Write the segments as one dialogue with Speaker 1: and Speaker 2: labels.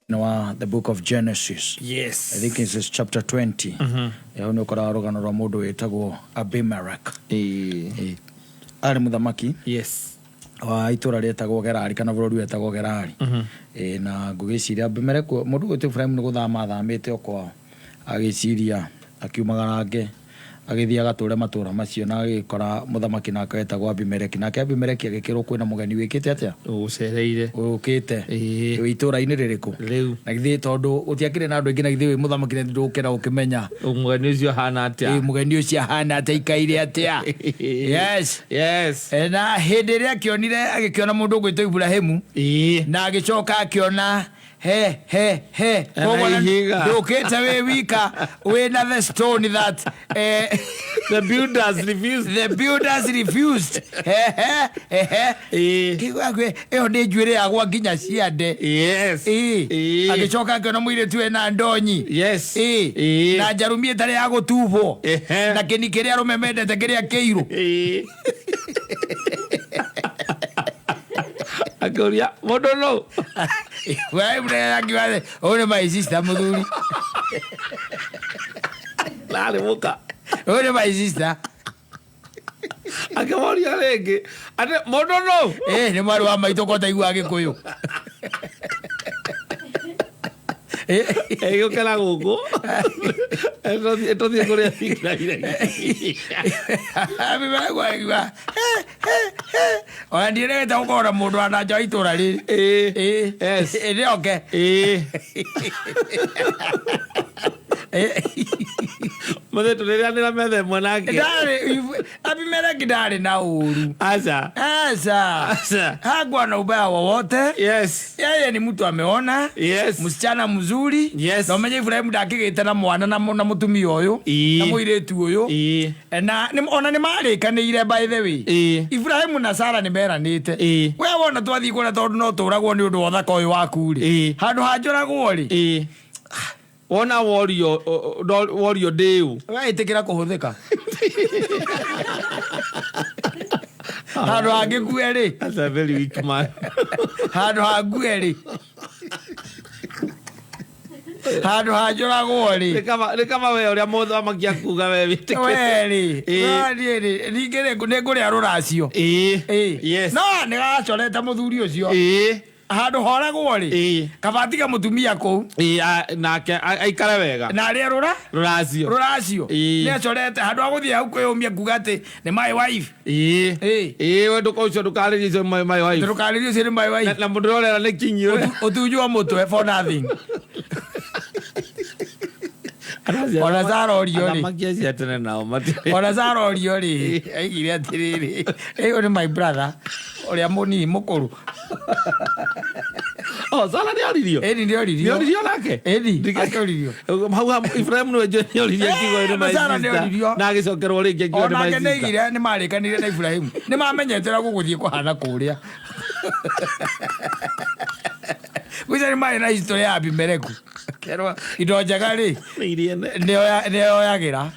Speaker 1: Wa the book of Genesis.
Speaker 2: Yes.
Speaker 1: I think it's chapter 20. Hau nĩ ũkoraga rũgano rwa mũndũ wĩtagwo Abimelech. Arĩ mũthamaki wa itũra rĩetagwo Gerari kana bũrũri wetagwo Gerari. Na ngũgĩciria Abimelech mũndũ ũgwĩtwo Ibrahim nĩ gũthama athamĩte o kwao agĩciria akiumagarange agĩthiĩ agatũre matũra macio na agĩkora mũthamaki nake wetagwo Abimeleki. Nake Abimeleki agĩkĩrwo kwĩna mũgeni wĩkĩte atĩa?
Speaker 2: Ũgũcereire.
Speaker 1: Ũkĩte. Wĩ itũra-inĩ rĩrĩkũ?
Speaker 2: Rĩu.
Speaker 1: Na githĩ tondũ gũtiakĩrĩ na andũ aingĩ na githĩ wĩ mũthamaki na ndũkĩra ũkĩmenya.
Speaker 2: Mũgeni ũcio ahana atĩa?
Speaker 1: Ĩ mũgeni ũcio ahana atĩa aikaire atĩa? Yes.
Speaker 2: Yes.
Speaker 1: Na hĩndĩ ĩrĩa akĩonire agĩkĩona mũndũ ũgwĩtwo Iburahĩmu. Na agĩcoka akĩona he he he
Speaker 2: Na
Speaker 1: Koguo na-
Speaker 2: ihiga.
Speaker 1: ndũkĩte wĩ wika wĩna the stone that
Speaker 2: The builders refused.
Speaker 1: the builders refused he he he he Kĩigua ĩyo nĩ njuĩrĩ yagwa nginya ciande. Agĩcoka akĩona mũirĩtu ena ndonyi.
Speaker 2: Yes.
Speaker 1: Na njarumi ĩtarĩ ya gũtubwo.
Speaker 2: Ehe.
Speaker 1: Na kĩni kĩrĩa arũme mendete kĩrĩa kĩirũ.
Speaker 2: Akĩũria mũndũ nũ?
Speaker 1: Ũyũ nĩ my sister mũthuri.
Speaker 2: Narĩ mũka.
Speaker 1: Ũyũ nĩ my sister.
Speaker 2: Akĩmoria rĩngĩ atĩ mũndũ nũ?
Speaker 1: Nĩ mwarĩ wa maitũ ko taiguaga Gĩkũyũ.
Speaker 2: Ĩgĩũkĩra gũkũ ĩtũthiĩ kũrĩa thikiraire.
Speaker 1: Ona ndiĩrĩgĩte gũkorwo na mũndũ wa na nja wa itũra rĩrĩ.
Speaker 2: Yes.
Speaker 1: Ĩ oke.
Speaker 2: Mũthĩ tũrĩrĩanĩra metha ĩmwe nake.
Speaker 1: Ndarĩ Abimeleki ndarĩ na ũru.
Speaker 2: Aca.
Speaker 1: Aca.
Speaker 2: Aca.
Speaker 1: Hakuwa na ubaya wowote.
Speaker 2: Yes.
Speaker 1: Yeye ni mtu ameona.
Speaker 2: Yes.
Speaker 1: Msichana mzuri.
Speaker 2: Yes.
Speaker 1: Na ũmenye Ibrahim ndakĩgĩte na mwana na na mũtumia ũyũ. Na mũirĩtu ũyũ. Na ona nĩ marĩkanĩire by the way. Ibrahimu na Sara nĩ meranĩte. We wona twathiĩ kũrĩa tondũ no tũragwo nĩ ũndũ wa ũthaka ũyũ waku rĩ. Handũ ha njũragwo rĩ.
Speaker 2: Wona worio worio ndĩũ.
Speaker 1: We ĩtĩkĩra kũhũthĩka. Handũ hangĩkue rĩ.
Speaker 2: That's a very weak man.
Speaker 1: Handũ hangue rĩ. Handũ hanjũragwo rĩ.
Speaker 2: Nĩ kaba we ũrĩa mũthamaki akuga we wĩtĩkĩre.
Speaker 1: We rĩ. We rĩ ningĩ rĩ nĩ ngũrĩa rũracio.
Speaker 2: Yes.
Speaker 1: No nĩ gacorete mũthuri ũcio. Handũ horagwo rĩ. Kaba atige mũtumia kũu.
Speaker 2: Nake aikare wega.
Speaker 1: Na arĩe rũra.
Speaker 2: Rũracio.
Speaker 1: Rũracio. Nĩ acorete handũ ha gũthiĩ hau kwĩyũmia kuga atĩ nĩ my wife.
Speaker 2: Ĩĩ we ndũka ũcio ndũkarĩrie ũcio my my wife.
Speaker 1: Ndũkarĩrie ũcio nĩ my wife.
Speaker 2: Na mũndũ ũrĩa ũrera nĩ kinyi ũrĩa.
Speaker 1: Ũtunjwo mũtwe for nothing. Ona Sara orio rĩ.
Speaker 2: Athamaki acio a tene nao matirĩ.
Speaker 1: Ona Sara orio rĩ, aigire atĩrĩrĩ, ũyũ nĩ my brother ũrĩa mũnini mũkũrũ.
Speaker 2: Oh, Sara nĩ oririo.
Speaker 1: Ĩni nĩ oririo.
Speaker 2: Nĩ oririo nake?
Speaker 1: Ĩni, akĩoririo.
Speaker 2: Hau ha Ibrahim nĩwe njũĩ nĩ oririo akiuga ũyũ nĩ my
Speaker 1: Sara nĩ
Speaker 2: sister.
Speaker 1: oririo.
Speaker 2: Na agĩcokerwo rĩngĩ akiuga nĩ my
Speaker 1: Onake nĩ
Speaker 2: sister.
Speaker 1: aigire nĩ marĩkanire na Ibrahim. Nĩ mamenyete ũrĩa gũgũthiĩ kũhana kũrĩa. Gwĩcia nĩ marĩ na history ya Abimeleku. Kerwo indo njega rĩ
Speaker 2: Nĩ iria nene.
Speaker 1: nĩ oyagĩra.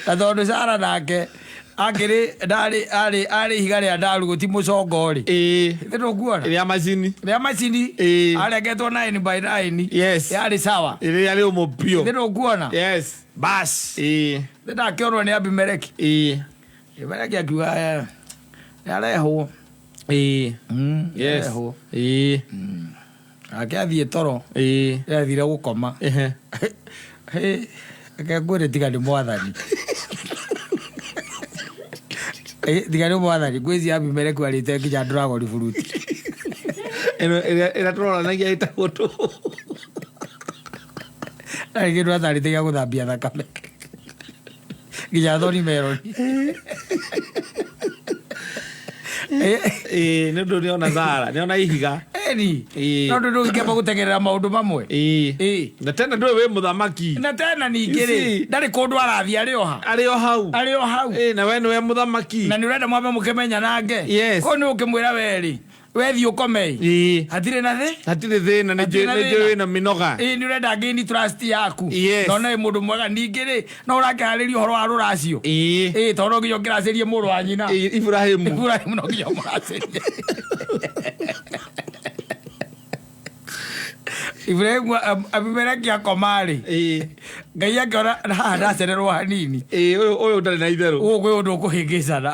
Speaker 1: Na tondũ Sara nake akĩrĩ ndarĩ arĩ arĩ ihiga rĩa ndaru gũti mũcongo rĩ. Githĩ ndũkuona?
Speaker 2: Rĩa macini.
Speaker 1: Rĩa macini. Arengetwo 9 by 9.
Speaker 2: Yes.
Speaker 1: Yarĩ sawa.
Speaker 2: Rĩrĩa rĩũmũ biũ.
Speaker 1: Githĩ ndũkuona?
Speaker 2: Yes.
Speaker 1: Bas. Nĩ ndakĩonwo nĩ Abimeleki. Abimeleki akiuga nĩarehwo.
Speaker 2: Yes.
Speaker 1: Nĩarehwo. Nake athiĩ toro. Athire gũkoma. Reke ngwĩre tiga nĩ mwathani. Tiga nĩ mwathani ngwĩciria Abimeleku arĩte nginya dragon fruit.
Speaker 2: Ĩno ĩrĩa tũroranagia ĩtagwo tũ.
Speaker 1: Ndarĩ kĩndũ atarĩte gĩa gũthambia thakame. Nginya thoni meroni.
Speaker 2: Ĩĩ nĩ ũndũ nĩona Sara nĩona ihiga.
Speaker 1: Ĩni. No ndũ ndũngĩamba gũtegerera maũndũ mamwe.
Speaker 2: Ĩĩ. Na tena ndũĩ wĩ mũthamaki.
Speaker 1: Na tena ningĩ rĩ, ndarĩ kũndũ arathiĩ arĩ o ha?
Speaker 2: Arĩ o hau.
Speaker 1: Arĩ o hau.
Speaker 2: Ĩĩ na we nĩwe mũthamaki.
Speaker 1: Na nĩ ũrenda mwambe mũkĩmenya nake.
Speaker 2: Yes.
Speaker 1: Koguo nĩ ũkĩmwĩra we rĩ, we thiĩ ũkome ĩ.
Speaker 2: Ĩĩ.
Speaker 1: Hatirĩ na thĩ?
Speaker 2: Hatirĩ thĩna nĩ
Speaker 1: Hatirĩ na
Speaker 2: njũĩ
Speaker 1: thĩna.
Speaker 2: wĩna mĩnoga.
Speaker 1: Ĩĩ nĩ ũrenda gain trust yaku.
Speaker 2: Yes.
Speaker 1: Na ona wĩ mũndũ mwega ningĩ rĩ, no ũrakĩharĩria ũhoro wa rũracio.
Speaker 2: Ĩĩ.
Speaker 1: Ĩĩ tondũ no nginya ũkĩracĩrie mũrũ wa nyina.
Speaker 2: Ĩĩ, Ibrahĩmu.
Speaker 1: Ibrahĩmu no nginya ũmũracĩrie. Ibrahimu Abimeleki akoma-rĩ, Ngai akĩona haha ndacererwo hanini.
Speaker 2: Ĩĩ, ũyũ ũtarĩ na itherũ.
Speaker 1: Gũkũ kwĩ ũndũ ũkũhĩngĩcana.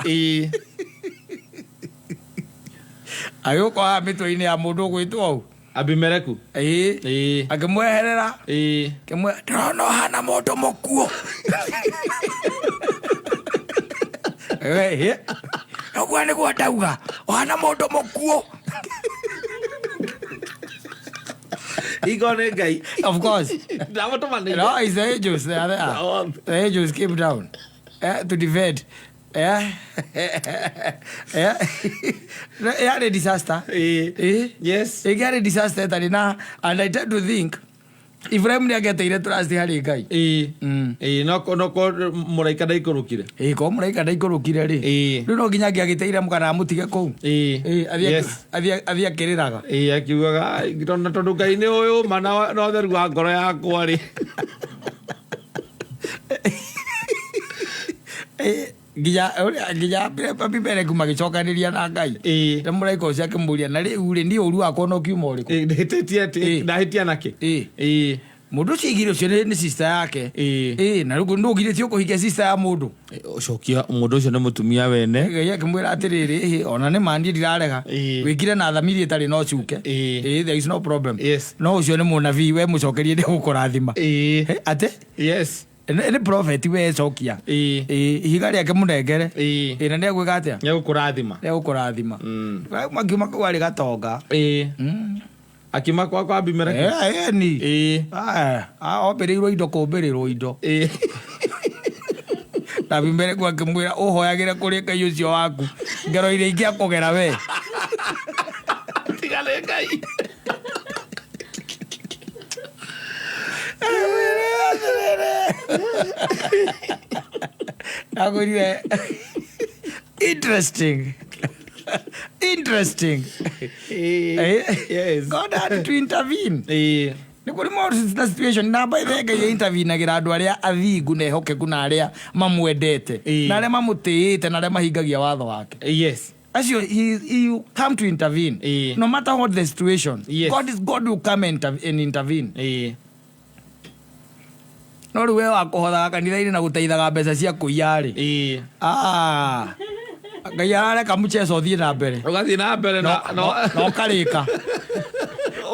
Speaker 1: Agĩũka haha mĩtwe-inĩ ya mũndũ ũgwĩtwo ũũ.
Speaker 2: Abimeleku.
Speaker 1: Ĩĩ. Akĩmweherera. Akĩmwĩra, ndĩrona ũhana mũndũ mũkuũ. Ĩĩ. Ũguo nĩguo ndauga, ũhana mũndũ mũkuũ.
Speaker 2: Igo nĩ Ngai.
Speaker 1: Of course.
Speaker 2: Ndamũtũmanĩire.
Speaker 1: No, it's the angels. They are there.
Speaker 2: Oh.
Speaker 1: The angels came down to defend. Yarĩ disaster.
Speaker 2: Yes.
Speaker 1: Ĩngĩarĩ disaster ĩtarĩ na, and I tend to think Ibrahim nĩ angĩateire trust harĩ Ngai.
Speaker 2: Ĩĩ, no ko mũraika ndaikũrũkire.
Speaker 1: Ĩĩ, korwo mũraika ndaikũrũkire rĩ, rĩu no nginya angĩagĩteire kana amũtige kũu. Ĩĩ, athiĩ akĩrĩraga.
Speaker 2: Ĩĩ, akiugaga, "Ai, tondũ Ngai nĩ ũyũ ma na ũtheru wa ngoro yakwa rĩ."
Speaker 1: Ĩĩ, nginya Abimeleku magĩcokanĩria na Ngai. Na mũraika ũcio akĩmũria, na rĩu rĩ, niĩ ũru wakwa no kiuma ũrĩkũ?
Speaker 2: Ĩĩ, ndĩhĩtĩtie atĩ, ndahĩtia nakĩ?
Speaker 1: Mũndũ ũcio aigire ũcio nĩ sister yake. Ĩĩ, na rĩu nũ ũgirĩtio kũhikia sister ya mũndũ?
Speaker 2: Cokia mũndũ ũcio nĩ mũtumia wene.
Speaker 1: Ngai akĩmwĩra atĩrĩrĩ, ĩhĩ, ona nĩ ma niĩ ndirarega. Wĩkire na thamiri ĩtarĩ na ũcuke. Ĩĩ, there is no problem. No ũcio nĩ mũnabii, we mũcokerie nĩ gũkũrathima. Atĩ?
Speaker 2: Yes.
Speaker 1: Nĩ prophet we cokia. Ĩĩ, ihiga rĩake mũnengere. Ĩĩ, na nĩegwĩka atĩa?
Speaker 2: Nĩegũkũrathima.
Speaker 1: Nĩegũkũrathima. Makiuma kũu arĩ gatonga.
Speaker 2: Akiuma kwa Abimeleki.
Speaker 1: Ĩni. Ombĩrĩirwo indo kũmbĩrĩrwo indo. Na Abimeleku akĩmwĩra ũhoyagĩre kũrĩ Ngai ũcio waku ngero iria ingĩakũgera we.
Speaker 2: Tiga nĩ Ngai.
Speaker 1: Ndakwĩrire interesting. Interesting.
Speaker 2: Yes.
Speaker 1: God had to intervene. Nĩ kũrĩ maũndũ na situation na by the way Ngai intervenagira andũ arĩa athingu na ehokeku na arĩa mamwendete na arĩa mamũtĩĩte na arĩa mahingagia watho wake. Acio he will come to intervene. No matter what the situation. God will come and intervene. No rĩu we wa kũhothaga kanitha-inĩ na gũteithaga mbeca cia kũiya rĩ. Ngai arareka mchezo ũthiĩ na mbere.
Speaker 2: Ũgathiĩ na mbere na
Speaker 1: Na ũkarĩka.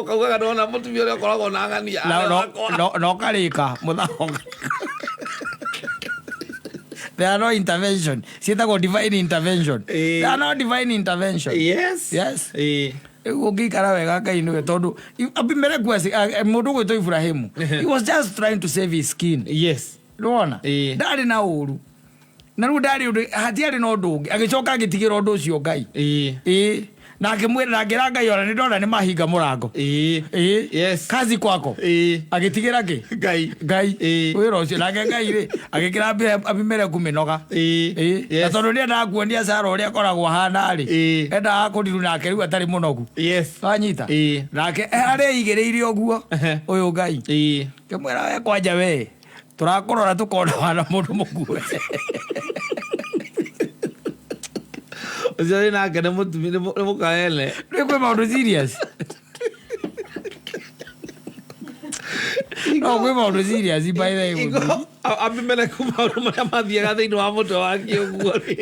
Speaker 2: Ũkaugaga ndona mũtumia ũrĩa ũkoragwo na ng'ania.
Speaker 1: Na ũkarĩka mũthako. There are no intervention. Ciĩtagwo divine intervention. There are no divine intervention.
Speaker 2: Yes.
Speaker 1: Yes. Rĩu ũngĩikara wega Ngai nĩwe tondũ Abimeleku mũndũ ũgwĩtwo Ibrahimu, he was just trying to save his skin. Nĩwona? Ndarĩ na ũru. Na rĩu ndarĩ ũndũ, hatiarĩ na ũndũ ũngĩ. Agĩcoka agĩtigĩra ũndũ ũcio Ngai. Na akĩmwĩra, na akĩra Ngai ona nĩ ndona nĩ mahinga mũrango. Kazi kwako. Agĩtigĩra kĩ?
Speaker 2: Ngai.
Speaker 1: Ngai. Wĩra ũcio. Nake Ngai rĩ, agĩkĩra Abimeleku mĩnoga. Na tondũ nĩendaga kuonia Sara ũrĩa akoragwo ahana rĩ, endaga kũriru nake rĩu atarĩ mũnogu. Wanyita? Nake areigĩrĩire ũguo, ũyũ Ngai. Ngĩmwĩra we kwanja we, tũrakũrora tũkona wana mũndũ mũkuũ.
Speaker 2: Ũcio wĩ nake nĩ mũtumia, nĩ mũkaene.
Speaker 1: Nĩ kwĩ maũndũ serious. No kwĩ maũndũ serious by the way.
Speaker 2: Ingo, Abimeleku maũndũ marĩa mathiaga thĩinĩ wa mũtwe wake ũguo rĩ.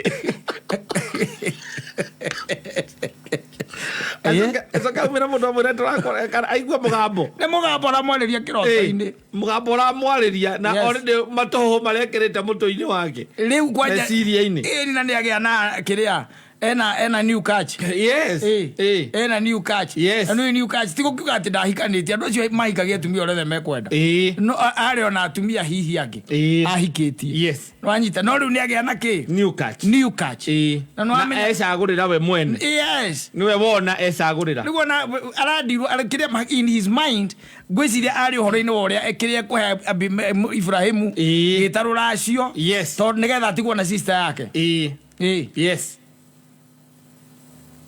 Speaker 2: Acoke aumĩre mũndũ amwĩre tũrakora, kana aigua mũgambo.
Speaker 1: Nĩ mũgambo ũramwarĩria kĩroto-inĩ.
Speaker 2: Mũgambo ũramwarĩria na already matũhũ marĩa ekĩrĩte mũtwe-inĩ wake.
Speaker 1: Rĩu kwanja
Speaker 2: Meciria-inĩ.
Speaker 1: Ĩĩ, na nĩagĩa na kĩrĩa, ena new catch.
Speaker 2: Yes.
Speaker 1: Ena new catch.
Speaker 2: Yes.
Speaker 1: Na new catch ti gũkiuga atĩ ndahikanĩtie, andũ acio mahikagia atumia ũrĩa othe mekwenda. No, arĩ ona atumia hihi angĩ. Ahikĩtie.
Speaker 2: Yes.
Speaker 1: Nĩwanyita? No rĩu nĩagĩa na kĩ?
Speaker 2: New catch.
Speaker 1: New catch. Na
Speaker 2: Na
Speaker 1: nĩwamenya
Speaker 2: ecagũrĩra we mwene.
Speaker 1: Yes.
Speaker 2: Nĩwe wona ecagũrĩra.
Speaker 1: Nĩguo na arandirwo, kĩrĩa in his mind, ngwĩciria arĩ ũhoro-inĩ wa ũrĩa kĩrĩa ekũhe Ibrahimu, gĩta rũracio.
Speaker 2: Yes.
Speaker 1: Tondũ nĩgetha atigwo na sister yake.
Speaker 2: Yes.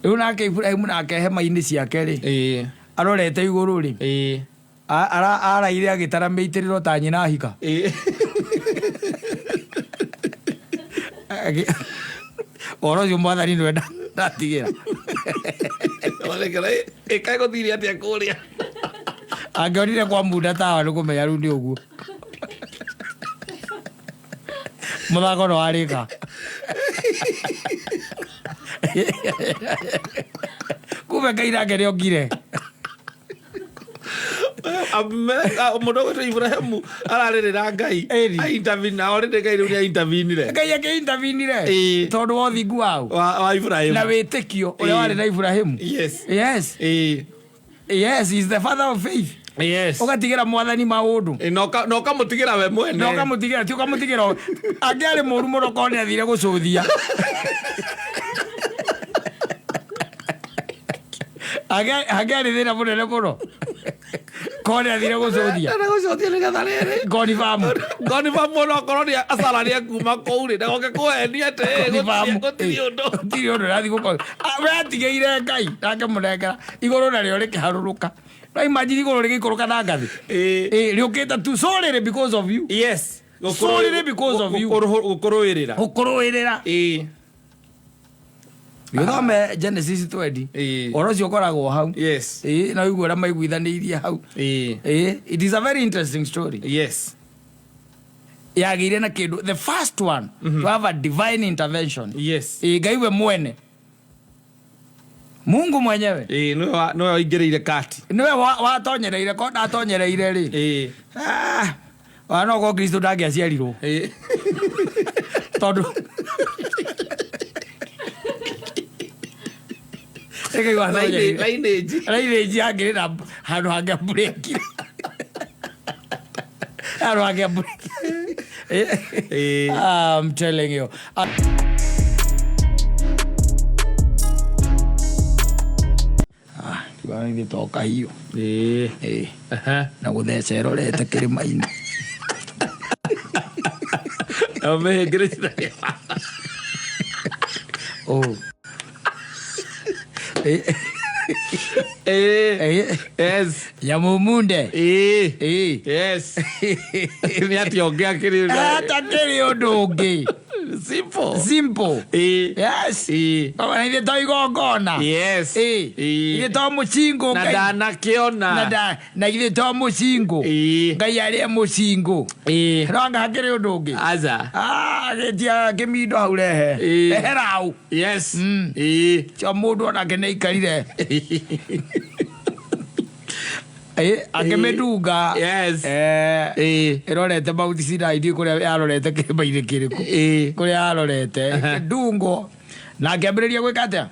Speaker 1: Rĩu nake Ibrahimu nake hema-inĩ ciake rĩ, arorete igũrũ rĩ, araire agĩtara mĩitĩrĩro ta nyina ahika. Ũhoro ũcio mwathani nĩwe ndatigĩra.
Speaker 2: Ĩkaĩ gũthire atĩa kũrĩa?
Speaker 1: Angĩonire kwa munda tawa nĩ kũmenya rĩu nĩ ũguo. Mũthako nĩ warĩka. Kumbe Ngai nake nĩ okire.
Speaker 2: Mũndũ ũgwĩtwo Ibrahimu ararĩrĩra Ngai.
Speaker 1: Ĩni.
Speaker 2: Aintervene na already Ngai rĩu nĩ aintervenire.
Speaker 1: Ngai akĩintervenire
Speaker 2: Ĩĩ.
Speaker 1: tondũ wa ũthingu wau
Speaker 2: Wa Ibrahimu.
Speaker 1: na wĩtĩkio ũrĩa
Speaker 2: Ĩĩ.
Speaker 1: warĩ na Ibrahimu.
Speaker 2: Yes.
Speaker 1: Yes.
Speaker 2: Ĩĩ.
Speaker 1: Yes, he is the father of faith.
Speaker 2: Yes.
Speaker 1: Ũgatigĩra mwathani maũndũ.
Speaker 2: Ĩĩ, na ũkamũtigĩra we mwene.
Speaker 1: Na ũkamũtigĩra ti ũkamũtigĩra angĩarĩ mũru mũno korwo nĩ athire gũcũthia. Angĩarĩ thĩna mũnene mũno korwo nĩ athire gũcũthia.
Speaker 2: Na gũcotia nĩgetha rĩrĩ.
Speaker 1: Ngonibamu.
Speaker 2: Ngonibamu ona okorwo nĩ acara nĩ ekuma kũu rĩ, ndagoke kũhenia atĩ gũtirĩ ũndũ.
Speaker 1: Gũtirĩ ũndũ ũrathiĩ gũkorwo. We atigĩire Ngai nake mũnengera igũrũ narĩo rĩkĩharũrũka. No imagine igũrũ rĩgĩikũrũka na ngathĩ.
Speaker 2: Ĩĩ.
Speaker 1: Ĩĩ, rĩũkĩte tu solely because of you.
Speaker 2: Yes.
Speaker 1: Solely because of you.
Speaker 2: Gũkũrũĩrĩra.
Speaker 1: Gũkũrũĩrĩra.
Speaker 2: Ĩĩ.
Speaker 1: Gĩthome Genesis 20.
Speaker 2: Ĩĩ.
Speaker 1: Ũhoro ũcio ũkoragwo hau.
Speaker 2: Yes.
Speaker 1: Ĩĩ, na ũigue ũrĩa maiguithanĩirie hau.
Speaker 2: Ĩĩ.
Speaker 1: Ĩĩ, it is a very interesting story.
Speaker 2: Yes.
Speaker 1: Yagĩire na kĩndũ the first one to have a divine intervention.
Speaker 2: Yes.
Speaker 1: Ĩĩ, Ngai we mwene. Mungu mwenyewe.
Speaker 2: Ĩĩ, nĩwe waingĩrĩire kati.
Speaker 1: Nĩwe watonyereire ko ndatonyereire rĩ.
Speaker 2: Ĩĩ.
Speaker 1: Ah, ona no korwo Kristo ndangĩaciarirwo.
Speaker 2: Ĩĩ.
Speaker 1: Tondũ Ĩkaigua atonyereire.
Speaker 2: Lineage.
Speaker 1: Lineage yangĩrĩ na handũ hangĩamburekire. Handũ hangĩamburekire.
Speaker 2: Ĩĩ.
Speaker 1: I'm telling you. Ah, tiga ithuĩ to kahiũ.
Speaker 2: Ĩĩ.
Speaker 1: Ĩĩ.
Speaker 2: Aha.
Speaker 1: Na gũtheca ĩrorete kĩrĩma-inĩ.
Speaker 2: Nao mĩhĩngĩrĩcithagia.
Speaker 1: Oh. Ĩĩ.
Speaker 2: Ĩĩ.
Speaker 1: Ĩĩ.
Speaker 2: Yes.
Speaker 1: Nyamũmunde.
Speaker 2: Ĩĩ.
Speaker 1: Ĩĩ.
Speaker 2: Yes. Nĩ atĩa ũngĩ akĩrĩ
Speaker 1: Hatakĩrĩ ũndũ ũngĩ.
Speaker 2: Simple.
Speaker 1: Simple.
Speaker 2: Ĩĩ.
Speaker 1: Yes.
Speaker 2: Ĩĩ.
Speaker 1: Na ithuĩ to igongona.
Speaker 2: Yes.
Speaker 1: Ĩĩ.
Speaker 2: Ĩĩ.
Speaker 1: Ithuĩ to mũcingũ.
Speaker 2: Na
Speaker 1: Ngai.
Speaker 2: ndanakĩona.
Speaker 1: Na na ithuĩ to mũcingũ.
Speaker 2: Ĩĩ.
Speaker 1: Ngai arĩe mũcingũ.
Speaker 2: Ĩĩ.
Speaker 1: No anga hakĩrĩ ũndũ ũngĩ.
Speaker 2: Aca.
Speaker 1: Ah, gĩtia kĩmindo hau rehe.
Speaker 2: Ĩĩ.
Speaker 1: Rehe rau.
Speaker 2: Yes. Ĩĩ.
Speaker 1: Cio mũndũ onake nĩ aikarire. Ĩĩ, akĩmĩndunga.
Speaker 2: Yes.
Speaker 1: Eh,
Speaker 2: Ĩĩ.
Speaker 1: ĩrorete Mount Sinai ndiũĩ kũrĩa yarorete kĩrĩma-inĩ kĩrĩkũ.
Speaker 2: Ĩĩ.
Speaker 1: Kũrĩa yarorete. Ĩkĩndungwo. Na akĩambĩrĩria gwĩka atĩa?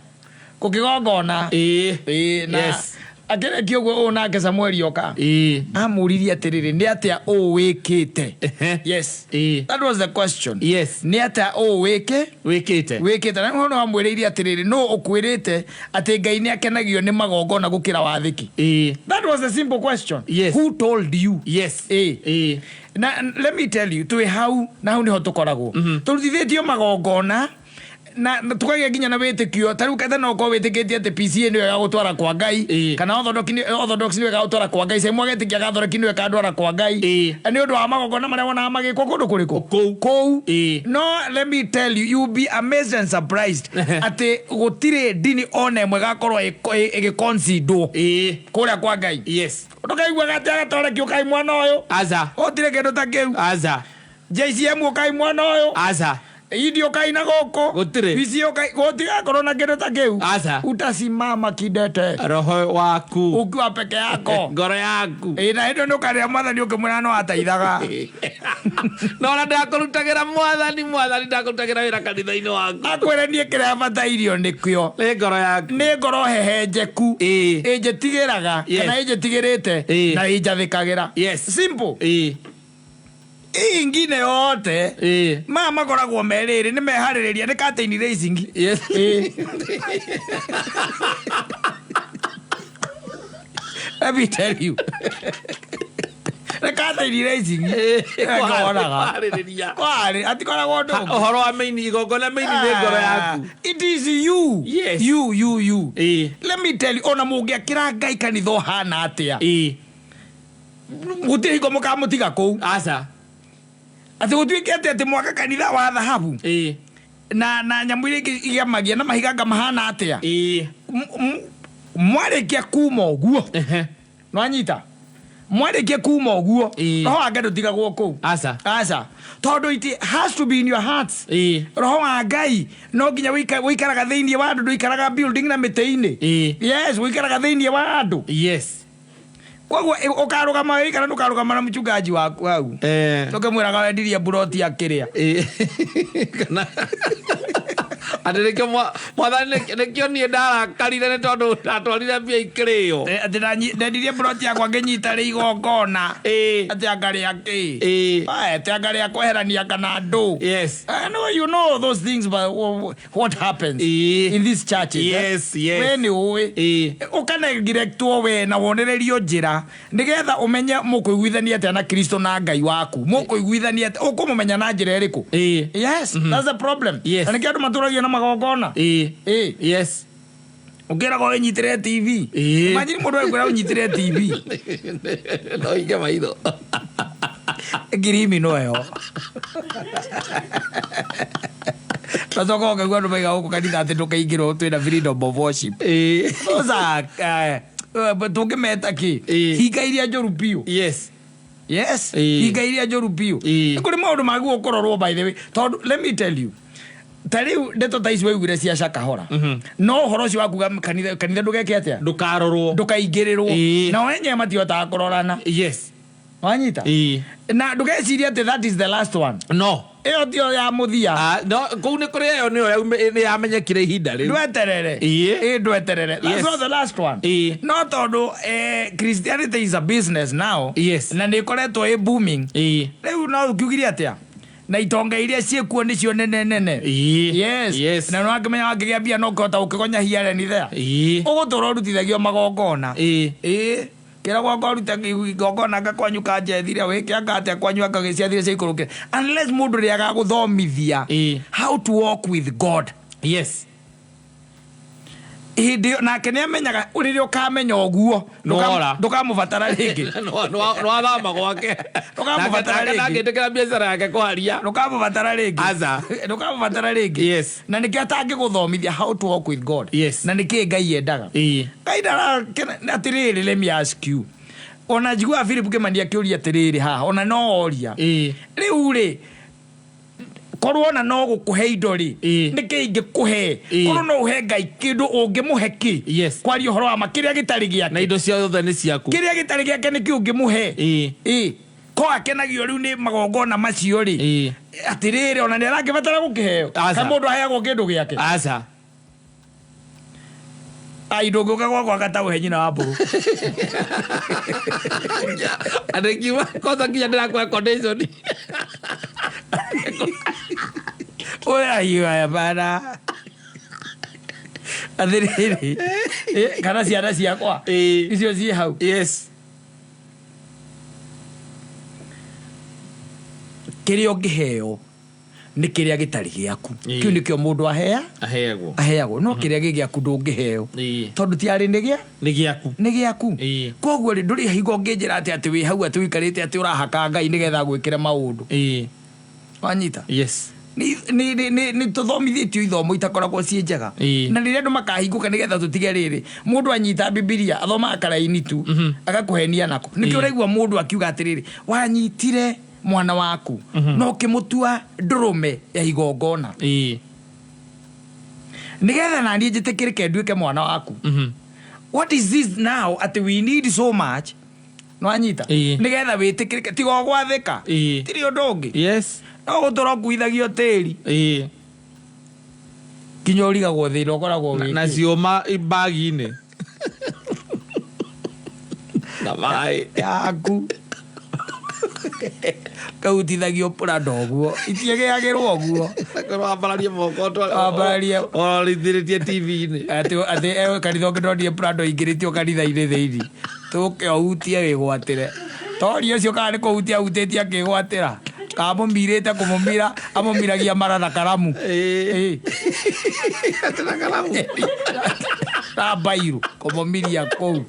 Speaker 1: Gũkĩgongona.
Speaker 2: Ĩĩ.
Speaker 1: Ĩĩ, na
Speaker 2: Yes.
Speaker 1: akĩrĩkia ũguo ũũ nake Samueli oka.
Speaker 2: Ĩĩ.
Speaker 1: Amũririe atĩrĩrĩ, nĩ atĩa ũũ wĩkĩte?
Speaker 2: Ehe.
Speaker 1: Yes.
Speaker 2: Ĩĩ.
Speaker 1: That was the question.
Speaker 2: Yes.
Speaker 1: Nĩ atĩa ũũ wĩkĩ?
Speaker 2: Wĩkĩte.
Speaker 1: Wĩkĩte. Na nĩho wamwĩrĩire atĩrĩrĩ, nũ ũkwĩrĩte atĩ Ngai nĩ akenagio nĩ magongona gũkĩra wathĩki?
Speaker 2: Ĩĩ.
Speaker 1: That was a simple question.
Speaker 2: Yes.
Speaker 1: Who told you?
Speaker 2: Yes.
Speaker 1: Ĩĩ.
Speaker 2: Ĩĩ.
Speaker 1: Na let me tell you, twĩ hau na hau nĩho tũkoragwo. Tũrutithĩtio magongona na tũkagĩa nginya na wĩtĩkio ta rĩu ketha no ũkorwo wĩtĩkĩtie atĩ PCA nĩyo ĩgagũtwara kwa Ngai
Speaker 2: Ĩĩ.
Speaker 1: kana Orthodox nĩyo ĩgagũtwara kwa Ngai Saimu agetĩkia Catholic nĩyo ĩkandwara kwa Ngai
Speaker 2: Ĩĩ.
Speaker 1: nĩ ũndũ wa magongona marĩa wonaga magĩkwo kũndũ kũrĩkũ
Speaker 2: Kũu.
Speaker 1: kũu
Speaker 2: Ĩĩ.
Speaker 1: no let me tell you you be amazed and surprised atĩ gũtirĩ ndini ona ĩmwe ĩgakorwo ĩgĩconsiderwo
Speaker 2: Ĩĩ.
Speaker 1: kũrĩa kwa Ngai
Speaker 2: Yes.
Speaker 1: ndũkaiguaga atĩ agatoreki ũkai mwana ũyũ
Speaker 2: Aca.
Speaker 1: gũtirĩ kĩndũ ta kĩu
Speaker 2: Aca.
Speaker 1: JCM ũkai mwana ũyũ
Speaker 2: Aca.
Speaker 1: Idi ũkai na gũkũ
Speaker 2: Gũtirĩ.
Speaker 1: PC ũkai gũtigakorwo na kĩndũ ta kĩu
Speaker 2: Aca.
Speaker 1: utasimama kidete
Speaker 2: Roho waku.
Speaker 1: ukiwa peke yako
Speaker 2: Ngoro yaku.
Speaker 1: Ĩ, na hĩndĩ ĩyo nĩũkarĩra mwathani ũkĩmwĩra no ateithaga
Speaker 2: No ona ndakũrutagĩra mwathani mwathani ndakũrutagĩra wĩra kanitha-inĩ waku.
Speaker 1: akwĩre niĩ kĩrĩa batairio nĩkĩo
Speaker 2: Nĩ ngoro yaku.
Speaker 1: nĩ ngoro hehenjeku
Speaker 2: Ĩĩ.
Speaker 1: ĩnjĩtigĩraga
Speaker 2: Yes.
Speaker 1: kana ĩnjĩtigĩrĩte
Speaker 2: Ĩĩ.
Speaker 1: na ĩnjathĩkagĩra
Speaker 2: Yes.
Speaker 1: simple
Speaker 2: Ĩĩ.
Speaker 1: Ĩĩ ingine yote
Speaker 2: Ĩĩ.
Speaker 1: maya makoragwo merĩrĩ nĩ meharĩrĩria nĩ curtain raising
Speaker 2: Yes.
Speaker 1: Ĩĩ. Let me tell you. Nĩ curtain raising. Wonaga.
Speaker 2: Kwarĩrĩria.
Speaker 1: Kwarĩ atikoragwo ũndũ ũngĩ.
Speaker 2: Ũhoro wa maini igongona maini nĩ ngoro yaku.
Speaker 1: It is you.
Speaker 2: Yes.
Speaker 1: You, you, you.
Speaker 2: Ĩĩ.
Speaker 1: Let me tell you, ona mũngĩakĩra Ngai kanitha ũhana atĩa.
Speaker 2: Ĩĩ.
Speaker 1: Gũtirĩ hingo mũkamũtiga kũu.
Speaker 2: Aca.
Speaker 1: Atĩ gũtuĩke atĩ atĩ mwaka kanitha wa thahabu
Speaker 2: Ĩĩ.
Speaker 1: na nyamũ iria ingĩ igemagia na mahiga anga mahana atĩa.
Speaker 2: Ĩĩ.
Speaker 1: Mwarĩkia kuma ũguo
Speaker 2: Ehe.
Speaker 1: nwanyita Mwarĩkia kuma ũguo,
Speaker 2: Ĩĩ.
Speaker 1: roho wake ndũtigagwo kũu.
Speaker 2: Aca.
Speaker 1: Aca, tondũ it has to be in your hearts. Roho wa Ngai no nginya wĩikaraga thĩinĩ wa andũ, ndũikaraga building na mĩtĩ-inĩ. Yes, wĩikaraga thĩinĩ wa andũ. Koguo ũkarũgama wĩikara, ndũkarũgama na mchungaji waku hau tũkĩmwĩraga wendirie mburoti akĩrĩa.
Speaker 2: Kana atĩ nĩkĩo mwathani, nĩkĩo niĩ ndarakarire nĩ tondũ ndatwarire mbia ikĩrĩo.
Speaker 1: Atĩ ndendirie mburoti yakwa ngĩnyita rĩ igongona. Atĩ angarĩa kĩ? Aya, atĩ angarĩa kweherania kana andũ. I know you know those things, but what happens in these churches, eh?
Speaker 2: Yes.
Speaker 1: We nĩ ũĩ. Ũkanegirectwo we na wonererio njĩra nĩgetha ũmenye mũkũiguithania atĩa na Kristo na Ngai waku, mũkũiguithania atĩa, ũkũmũmenya na njĩra ĩrĩkũ. Yes, that's the problem. Na nĩkĩo andũ matũragio na magongona. Ũkĩragwo wĩnyitĩre TV. Imagine mũndũ agĩkwĩra ũnyitĩre TV.
Speaker 2: No inge maitho.
Speaker 1: Ngirimi no ĩyo gacoka ũkaigua andũ maiga gũkũ kanitha atĩ ndũkaingĩrwo, twĩna freedom of worship. Those are tũngĩmeta kĩ? Hinga iria njũru biũ. Yes. Hinga iria njũru biũ. Nĩ kũrĩ maũndũ magĩrĩirwo kũrorwo, by the way, tondũ let me tell you, ta rĩu ndeto ta ici waiguire cia Shakahola, no ũhoro ũcio wa kuga kanitha ndũgeke atĩa?
Speaker 2: Ndũkarorwo.
Speaker 1: Ndũkaingĩrĩrwo. Nao enyewe matihotaga kũrorana. Wanyita? Na ndũgecirie atĩ that is the last one.
Speaker 2: No.
Speaker 1: Ĩyo tiyo ya mũthia.
Speaker 2: Ah, no, kũu nĩ kũrĩ ĩyo nĩyo nĩ yamenyekire ihinda rĩu.
Speaker 1: Ndweterere. Ĩ ndweterere, that's not the last one. No tondũ Christianity is a business now, na nĩ ĩkoretwo ĩ booming rĩu, no ũkiugire atĩa na itonga iria ciĩkuo nĩcio nene nene. Na nĩ wakĩmenya wakĩgĩa mbia no ũkĩhota gũkĩgonya here and there. Ũgũtũra ũrutithagio magongona. Ĩĩ, kĩragwo anga ũrute igongona, anga kwanyu kanjethire wĩke anga atĩa kwanyu, anga gĩciathire ciaikũrũkire, unless mũndũ rĩrĩa agagũthomithia how to walk with God. Hĩndĩ ĩyo nake nĩ amenyaga rĩrĩa ũkamenya ũguo,
Speaker 2: Nĩwora.
Speaker 1: ndũkamũbatara rĩngĩ.
Speaker 2: Nĩwathama gwake.
Speaker 1: Ndũkamũbatara rĩngĩ.
Speaker 2: Ndangĩtĩkĩra biacara yake kwaria.
Speaker 1: Ndũkamũbatara rĩngĩ.
Speaker 2: Aca.
Speaker 1: Ndũkamũbatara rĩngĩ. Na nĩkĩo atangĩgũthomithia how to walk with God na nĩkĩ Ngai endaga. Ngai ndarakena atĩrĩrĩ, let me ask you, ona njiguaga Philip Kĩmani akĩũria atĩrĩrĩ haha, ona no oria rĩu rĩ, korwo ona no gũkũhe indo rĩ, nĩkĩ ingĩkũhe? Korwo no ũhe Ngai kĩndũ, ũngĩmũhe kĩ? Kwaria ũhoro wa ma, kĩrĩa gĩtarĩ
Speaker 2: Na
Speaker 1: gĩake,
Speaker 2: indo ciothe nĩ ciaku.
Speaker 1: Kĩrĩa gĩtarĩ gĩake nĩkĩ ũngĩmũhe? Ĩ ko akenagio rĩu nĩ magongona macio rĩ, atĩrĩrĩ, ona nĩ arakĩbatara gũkĩheo?
Speaker 2: Aca.
Speaker 1: Ka mũndũ aheagwo kĩndũ gĩake?
Speaker 2: Aca.
Speaker 1: Ai, ndũngĩũka gwakwa gataũhe nyina wa mbũrũ.
Speaker 2: Atĩ ngiuga kwanza nginya ndĩrakũhe condition.
Speaker 1: Oya bana, atĩrĩrĩ, kana ciana ciakwa icio ciĩ hau. Kĩrĩa ũngĩheo nĩ kĩrĩa gĩtarĩ gĩaku. Kĩu nĩkĩo mũndũ ahea
Speaker 2: Aheagwo.
Speaker 1: Aheagwo, no kĩrĩa gĩ gĩaku ndũngĩheo, tondũ tiarĩ nĩ gĩa
Speaker 2: Nĩ gĩaku.
Speaker 1: Nĩ gĩaku. Koguo rĩ, ndũrĩ hingo ũngĩnjĩra atĩ wĩ hau, atĩ ũikarĩte atĩ ũrahaka Ngai nĩgetha gwĩkĩre maũndũ. Wanyita?
Speaker 2: Yes.
Speaker 1: Nĩ tũthomithĩtio ithomo itakoragwo ciĩ njega. Na rĩrĩa andũ makahingũka nĩgetha tũtige rĩrĩ, mũndũ anyita Bibilia athomaga karaini tu, agakũhenia nako. Nĩkĩo ũraigua mũndũ akiuga atĩrĩrĩ, wanyitire mwana waku na ũkĩmũtua ndũrũme ya igongona nĩgetha naniĩ njĩtĩkĩrĩke nduĩke mwana waku. What is this now atĩ we need so much? Nwanyita? Nĩgetha wĩtĩkĩrĩke, tiga ũgwathĩka. Tirĩ ũndũ ũngĩ. No gũtũra ũkuithagio tĩri nginya ũrigagwo thĩna ũkoragwo
Speaker 2: Na
Speaker 1: wĩkĩ.
Speaker 2: ciũma bagi-inĩ na maĩ.
Speaker 1: Yaku kautithagio prado ũguo, itiĩgĩagĩrwo ũguo.
Speaker 2: Wambararie moko.
Speaker 1: Wambararie.
Speaker 2: Orithĩrĩtie TV-inĩ.
Speaker 1: Atĩ kanitha ũngĩ ndonire prado ingĩrĩtio kanitha-inĩ thĩinĩ, tũke ũhutie wĩgwatĩre, toria ũcio kana nĩ kũhutia ahutĩtie akĩgwatĩra, kana mũmirĩte kũmũmira, amũmiragia mara na karamu.
Speaker 2: Atĩ na karamu.
Speaker 1: Na mbairũ kũmũmiria kũu.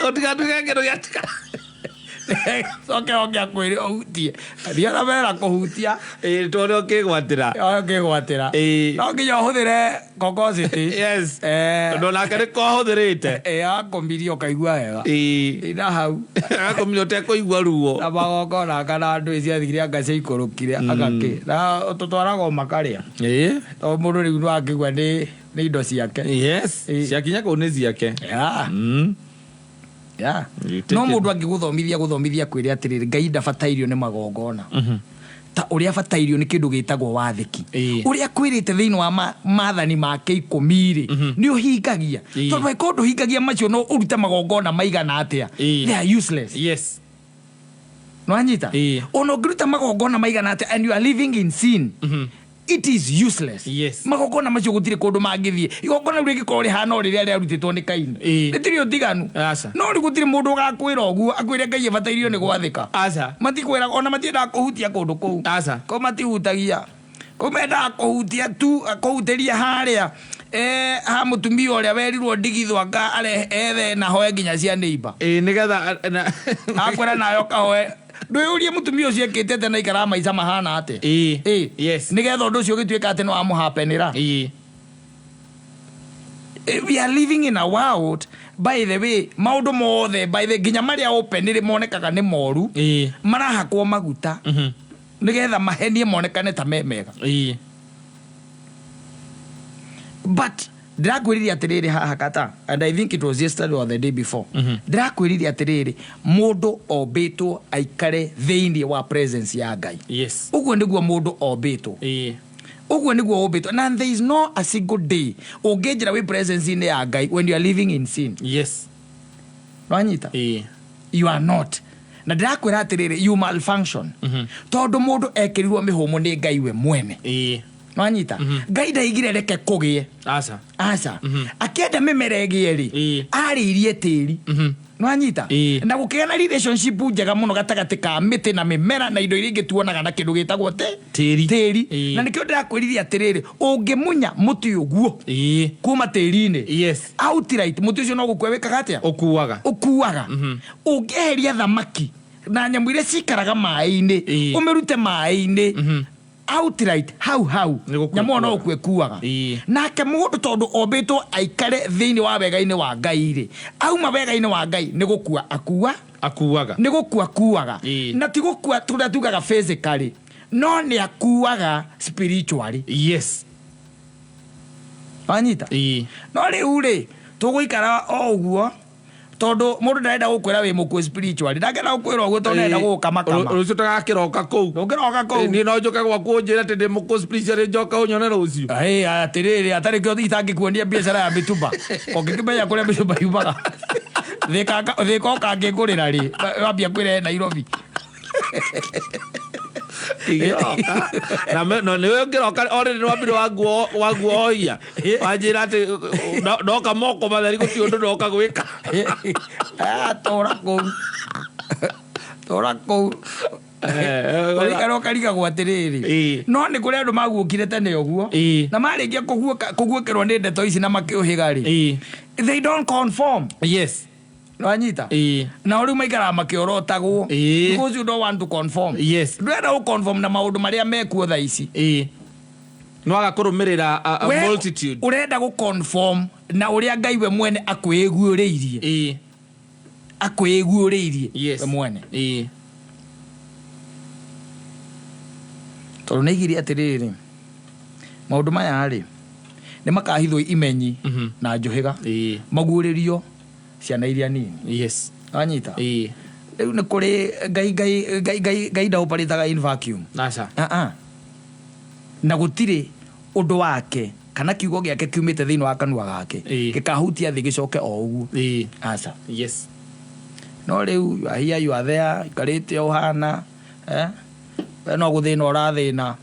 Speaker 2: Ũtigatuĩke kĩndũ gĩa
Speaker 1: Coke oke akwĩre ũhutie. Thiĩ na mbere na kũhutia.
Speaker 2: Ĩĩ, tuone ũkĩgwatĩra.
Speaker 1: Ũkĩgwatĩra.
Speaker 2: Ĩĩ.
Speaker 1: No nginya ũhũthĩre kokositi.
Speaker 2: Yes. Tondũ onake nĩ kohũthĩrĩte.
Speaker 1: Akomirie ũkaigua wega.
Speaker 2: Ĩĩ.
Speaker 1: Na hau.
Speaker 2: Agakomire ũtekũigua ruo.
Speaker 1: Na magongona kana ndũĩ ciathire anga ciaikũrũkire agakĩ. Na tũtwaraga o makarĩa.
Speaker 2: Ĩĩ.
Speaker 1: Tondũ mũndũ rĩu nĩwakĩigua nĩ nĩ indo ciake.
Speaker 2: Yes.
Speaker 1: Ĩĩ.
Speaker 2: Ciakinya kũu nĩ ciake.
Speaker 1: Yeah. Yeah.
Speaker 2: You take
Speaker 1: No
Speaker 2: it.
Speaker 1: mũndũ angĩgũthomithia gũthomithia kwĩre atĩrĩrĩ, Ngai ndabatairio nĩ magongona ta ũrĩa abatairio nĩ kĩndũ gĩtagwo wathĩki.
Speaker 2: Ĩĩ.
Speaker 1: Ũrĩa kwĩrĩte thĩinĩ wa maathani make 10 rĩ, nĩ ũhingagia.
Speaker 2: Ĩĩ.
Speaker 1: Tondũ angĩkorwo ndũhingagia macio, no ũrute magongona maigana atĩa,
Speaker 2: Ĩĩ.
Speaker 1: they are useless. Nwanyita?
Speaker 2: Ĩĩ.
Speaker 1: Ona ũngĩruta magongona maigana atĩa and you are living in sin, it is useless. Magongona macio gũtirĩ kũndũ mangĩthiĩ. Igongona rĩu rĩngĩkorwo rĩhana o rĩrĩa rĩarutĩtwo nĩ Kaini,
Speaker 2: Ĩĩ.
Speaker 1: rĩtirĩ ũtiganu.
Speaker 2: Aca.
Speaker 1: No rĩu gũtirĩ mũndũ ũgakwĩra ũguo akwĩre Ngai abatairio nĩ gwathĩka.
Speaker 2: Aca.
Speaker 1: Matikwĩra, ona matiendaga kũhutia kũndũ kũu.
Speaker 2: Aca.
Speaker 1: Kũu matihutagia, kũu mendaga kũhutia tu, kũhutĩria harĩa ha mũtumia ũrĩa werirwo ndigithũ anga arehe ethe na hoe nginya cia neighbor.
Speaker 2: Ĩĩ, nĩgetha
Speaker 1: Akwĩra nawe ũkahoe. Ndwĩyũrie mũtumia ũcio ekĩte atĩa na aikaraga maica mahana atĩa.
Speaker 2: Ĩĩ.
Speaker 1: Ĩĩ. Nĩgetha ũndũ ũcio ũgĩtuĩka atĩ nĩ wamũhapenĩra.
Speaker 2: Ĩĩ.
Speaker 1: We are living in a world, by the way, maũndũ mothe, by the nginya marĩa open rĩ monekaga nĩ moru, marahakwo maguta nĩgetha mahenie monekane ta me mega. But ndĩrakwĩrire atĩrĩrĩ haha kata, and I think it was yesterday or the day before, ndĩrakwĩrire atĩrĩrĩ, mũndũ ombĩtwo aikare thĩinĩ wa presence ya Ngai. Ũguo nĩguo mũndũ ombĩtwo. Ũguo nĩguo ũmbĩtwo, na there is no a single day ũngĩnjĩra wĩ presence-inĩ ya Ngai when you are living in sin. Nwanyita? You are not. Na ndĩrakwĩra atĩrĩrĩ, you malfunction, tondũ mũndũ ekĩrirwo mĩhũmũ nĩ Ngai we mwene. Nwanyita? Ngai ndaigire reke kũgĩe.
Speaker 2: Aca.
Speaker 1: Aca. Akĩenda mĩmera ĩgĩe rĩ, arĩirie tĩri. Nwanyita?
Speaker 2: Ĩĩ.
Speaker 1: Na gũkĩgĩa na relationship njega mũno gatagatĩ ka mĩtĩ na mĩmera na indo iria ingĩ tuonaga na kĩndũ gĩtagwo te
Speaker 2: Tĩri.
Speaker 1: Tĩri.
Speaker 2: Ĩĩ.
Speaker 1: Na nĩkĩo ndĩrakwĩrire atĩrĩrĩ, ũngĩmunya mũtĩ ũguo kuma tĩri-inĩ, outright mũtĩ ũcio no gũkua wĩkaga atĩa?
Speaker 2: Ũkuaga.
Speaker 1: Ũkuaga. Ũngĩeheria thamaki na nyamũ iria cikaraga maĩ-inĩ, ũmĩrute maĩ-inĩ outright, hau hau
Speaker 2: Nĩ gũkua
Speaker 1: nyamũ ĩyo no
Speaker 2: ĩkuaga.
Speaker 1: gũkua ĩkuaga.
Speaker 2: Ĩĩ.
Speaker 1: Nake mũndũ, tondũ ombĩtwo aikare thĩinĩ wa wega-inĩ wa Ngai rĩ, auma wega-inĩ wa Ngai nĩ gũkua akua.
Speaker 2: Akuaga.
Speaker 1: Nĩ gũkua kuaga.
Speaker 2: Ĩĩ.
Speaker 1: Na ti gũkua tũrĩa tugaga physically, no nĩ akuaga spiritually. Wanyita?
Speaker 2: Ĩĩ.
Speaker 1: No rĩu rĩ, tũgũikara o ũguo tondũ mũndũ ndarenda gũkwĩra wĩ mũkuũ spiritually, ndangĩenda gũkwĩra ũguo tondũ ndarenda gũgũkamakama.
Speaker 2: Rũciũ tagakĩroka kũu.
Speaker 1: Ndũngĩroka kũu.
Speaker 2: Niĩ no njũke gwaku ũnjĩre atĩ ndĩ mũkũ spiritually, njoke ũnyone rũciũ.
Speaker 1: Ĩ, atĩrĩrĩ, atarĩ kĩo itangĩkuonia biacara ya mĩtumba, ũngĩkĩmenya kũrĩa mĩtumba yumaga. Thĩka ũkangĩngũrĩra rĩ, wambia kwĩrehe Nairobi.
Speaker 2: Igĩroka na no nĩwe ũngĩroka already nĩ wambire wanguoia, wanjĩra atĩ ndoka moko matheri gũtirĩ ũndũ ndoka gwĩka.
Speaker 1: Ah, tũra kũu, tũra kũu. Ũrĩikara ũkarigagwo atĩrĩrĩ,
Speaker 2: Ĩĩ.
Speaker 1: no nĩ kũrĩ andũ maguũkire tene ũguo,
Speaker 2: Ĩĩ.
Speaker 1: na marĩkia kũguũkĩrwo nĩ ndeto ici na makĩũhĩga rĩ, they don't conform. Nwanyita?
Speaker 2: Ĩĩ.
Speaker 1: Na rĩu maikaraga makĩorotagwo,
Speaker 2: Ĩĩ.
Speaker 1: because you don't want to conform. Ndũrenda gũ conform na maũndũ marĩa mekuo thaa ici.
Speaker 2: Ĩĩ, nĩwaga kũrũmĩrĩra a
Speaker 1: We
Speaker 2: multitude.
Speaker 1: Ũrenda gũ conform na ũrĩa Ngai we mwene akwĩguũrĩirie. Akwĩguũrĩirie we mwene. Tondũ nĩ aigire atĩrĩrĩ, maũndũ maya rĩ, nĩ makahithwo imenyi na njũhĩga, maguũrĩrio ciana iria nini. Wanyita?
Speaker 2: Ĩĩ.
Speaker 1: Rĩu nĩ kũrĩ Ngai, Ngai, Ngai, Ngai, Ngai ndaoparĩtaga in vacuum.
Speaker 2: Aca.
Speaker 1: Ah, ah. Na gũtirĩ ũndũ wake kana kiugo gĩake kiumĩte thĩinĩ wa kanua gake
Speaker 2: Ĩĩ.
Speaker 1: gĩkahutia thĩ gĩcoke o ũguo.
Speaker 2: Ĩĩ.
Speaker 1: Aca.
Speaker 2: Yes.
Speaker 1: No rĩu you are here, you are there, ikarĩte ũhana, eh? We no gũthĩna ũrathĩna,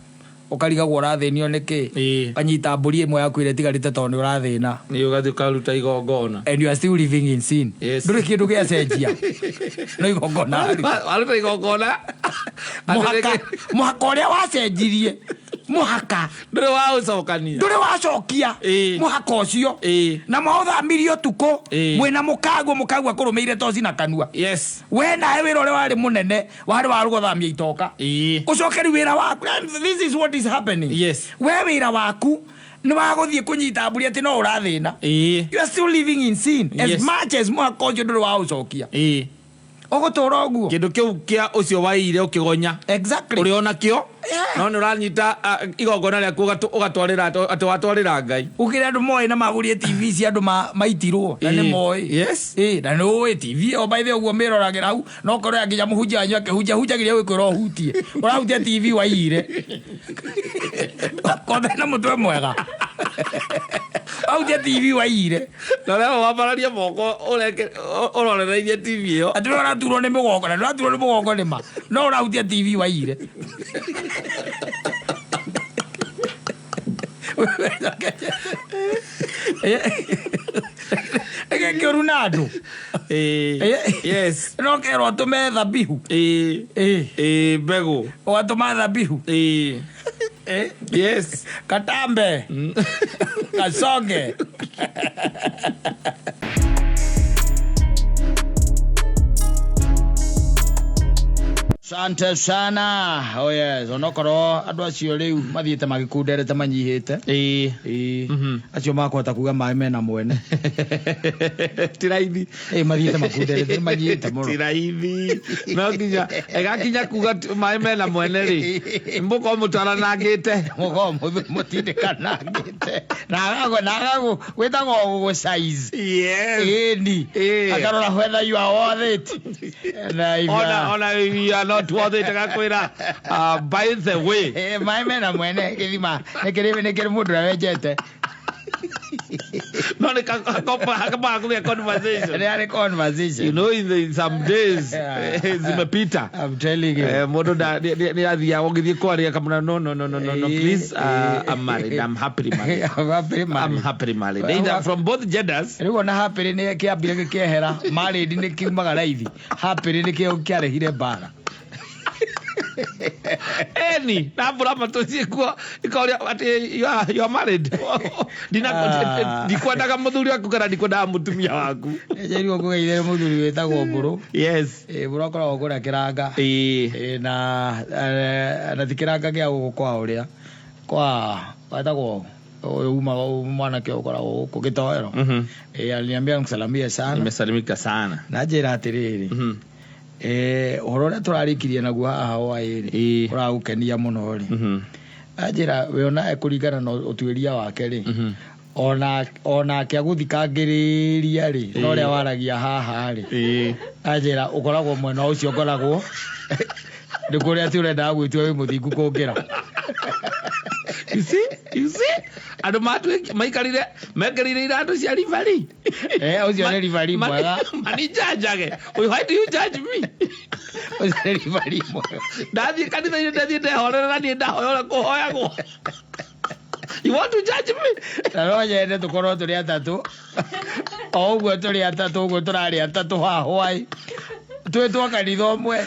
Speaker 1: ũkarigagwo ũrathĩnio nĩkĩ.
Speaker 2: Ĩĩ.
Speaker 1: Ũkanyita mbũri ĩmwe yaku ĩrĩa ĩtigarĩte tondũ nĩ ũrathĩna.
Speaker 2: Nĩ ũgathiĩ ũkaruta igongona.
Speaker 1: And you are still living in sin.
Speaker 2: Yes.
Speaker 1: Ndũrĩ kĩndũ gĩacenjia, no igongona waruta.
Speaker 2: Waruta igongona.
Speaker 1: Mũhaka, mũhaka ũrĩa wacenjirie, Mũhaka.
Speaker 2: Ndũrĩ waũcokania.
Speaker 1: Ndũrĩ wacokia. Mũhaka ũcio. Na mwaũthamirie ũtukũ. Mwĩna mũkaguo, mũkaguo akũrũmĩire toci na kanua.
Speaker 2: Yes.
Speaker 1: We nawe wĩra ũrĩa warĩ mũnene warĩ wa gũthamia itoka. Ũcoke rĩu wĩra waku, this is what is happening.
Speaker 2: Yes.
Speaker 1: We wĩra waku nĩ wa gũthiĩ kũnyita mbũri atĩ no ũrathĩna. You are still living in sin. As much as mũhaka ũcio ndũrĩ waũcokia. Ũgũtũra ũguo.
Speaker 2: Kĩndũ kĩu kĩa ũcio waiyire ũkĩgonya.
Speaker 1: Exactly.
Speaker 2: Ũrĩ ona kĩo.
Speaker 1: Yeah.
Speaker 2: No nĩ ũranyita igongona rĩaku ũgatwarĩra atĩ watwarĩra Ngai.
Speaker 1: Gũkĩrĩ andũ moĩ na magũrire TV cia andũ maitirwo na nĩ moĩ.
Speaker 2: Yes.
Speaker 1: Na nĩ ũĩ TV ĩyo by the way ũguo mĩroragĩra hau no korwo ya nginya mũhunjia wanyu akĩhunjia hunjagĩria gwĩkwĩra ũhutie. Ũrahutia TV waiyire. Kothe na mũtwe mwega. Wahutia TV waiyire.
Speaker 2: Na ũrĩa wambararia moko ũrorereirie TV ĩyo.
Speaker 1: Atĩ we ũraturwo nĩ mũgongo na ndũraturwo nĩ mũgongo nĩ ma. No ũrahutia TV waiyire. Ĩgĩ kĩũru na andũ.
Speaker 2: Yes.
Speaker 1: No kerwo atũme thabihu.
Speaker 2: Mbegũ.
Speaker 1: Ũgatũma thabihu.
Speaker 2: Yes.
Speaker 1: Katambe. Kasonge. Asante sana. Oh yes, onokorwo andũ acio rĩu mathiĩte magĩkunderete manyihĩte. Acio makũhota kuga maĩ mena mwene.
Speaker 2: Ti raithi.
Speaker 1: Mathiĩte makunderete manyihĩte mũno.
Speaker 2: Ti raithi. No nginya ĩgakinya kuga maĩ mena mwene rĩ. Mũkorwo mũtwaranangĩte.
Speaker 1: Mũkorwo mũtindĩkanangĩte. Na agagũ gwĩtagwo gũgũ-size.
Speaker 2: Yes.
Speaker 1: Ĩni. Akarora whether you are worth it. Na if you are
Speaker 2: Ona you are not worth it agakwĩra, by the way.
Speaker 1: Maĩ mena mwene gĩthima nĩ kĩrĩ mũndũ ũrĩa wenjete.
Speaker 2: No nĩ kaba conversation.
Speaker 1: Nĩ arĩ conversation.
Speaker 2: You know, in some days,
Speaker 1: Yeah.
Speaker 2: zimepita.
Speaker 1: I'm telling you.
Speaker 2: Mũndũ nĩ athiaga ũgĩthiĩ kwaria akamwĩra, no, no, no, no, no, no, please, I'm married. I'm happily married.
Speaker 1: I'm happily married.
Speaker 2: I'm happily married. Either from both genders.
Speaker 1: Rĩu ona happily nĩ kĩambire gĩkĩehera, married nĩ kiumaga raithi. Happily nĩ kĩo kĩarehire mbara.
Speaker 2: Eni, na mbura matũ ciĩkuo, ikoria atĩ you are married. Ndikwendaga mũthuri waku kana ndikwendaga mũtumia waku.
Speaker 1: Njĩrirwo ngũgeithĩre mũthuri wĩtagwo Mbũrũ.
Speaker 2: Yes.
Speaker 1: Mbũrũ akoragwo kũrĩa Kĩranga. Na ti Kĩranga gĩa gũkũ kwa ũrĩa. Kwa, wetagwo ũyũ uma mwanake ũkoragwo gũkũ Gĩtoero. Aliniambia nikusalimie sana.
Speaker 2: Nimesalimika sana.
Speaker 1: Na njĩra atĩrĩrĩ. Ũhoro ũrĩa tũrarĩkirie naguo haha hwaĩ-rĩ, ũragũkenia mũno rĩ. Anjĩra we onawe kũringana na ũtuĩria wake rĩ, onake agũthikangĩrĩria rĩ, na ũrĩa waragia haha rĩ. Anjĩra ũkoragwo mwena ũcio ngoragwo, nĩ kũrĩa atĩ ũrendaga gwĩtua wĩ mũthingu kũngĩra.
Speaker 2: You see? You see? Andũ maikarire, mekĩrire iratũ cia ribari.
Speaker 1: Ũcio nĩ ribari mwega.
Speaker 2: Maninjanjage. Why do you judge me?
Speaker 1: Ũcio nĩ ribari mwega.
Speaker 2: Ndathiĩ kanitha-inĩ, ndathiĩ ndehorera, niĩ ndahoya ũrĩa kũhoyagwo. You want to judge me?
Speaker 1: Na no nyende tũkorwo tũrĩ atatũ. O ũguo tũrĩ atatũ, ũguo tũrarĩ atatũ haha hwaĩ. Twĩtwo kanitha ũmwe.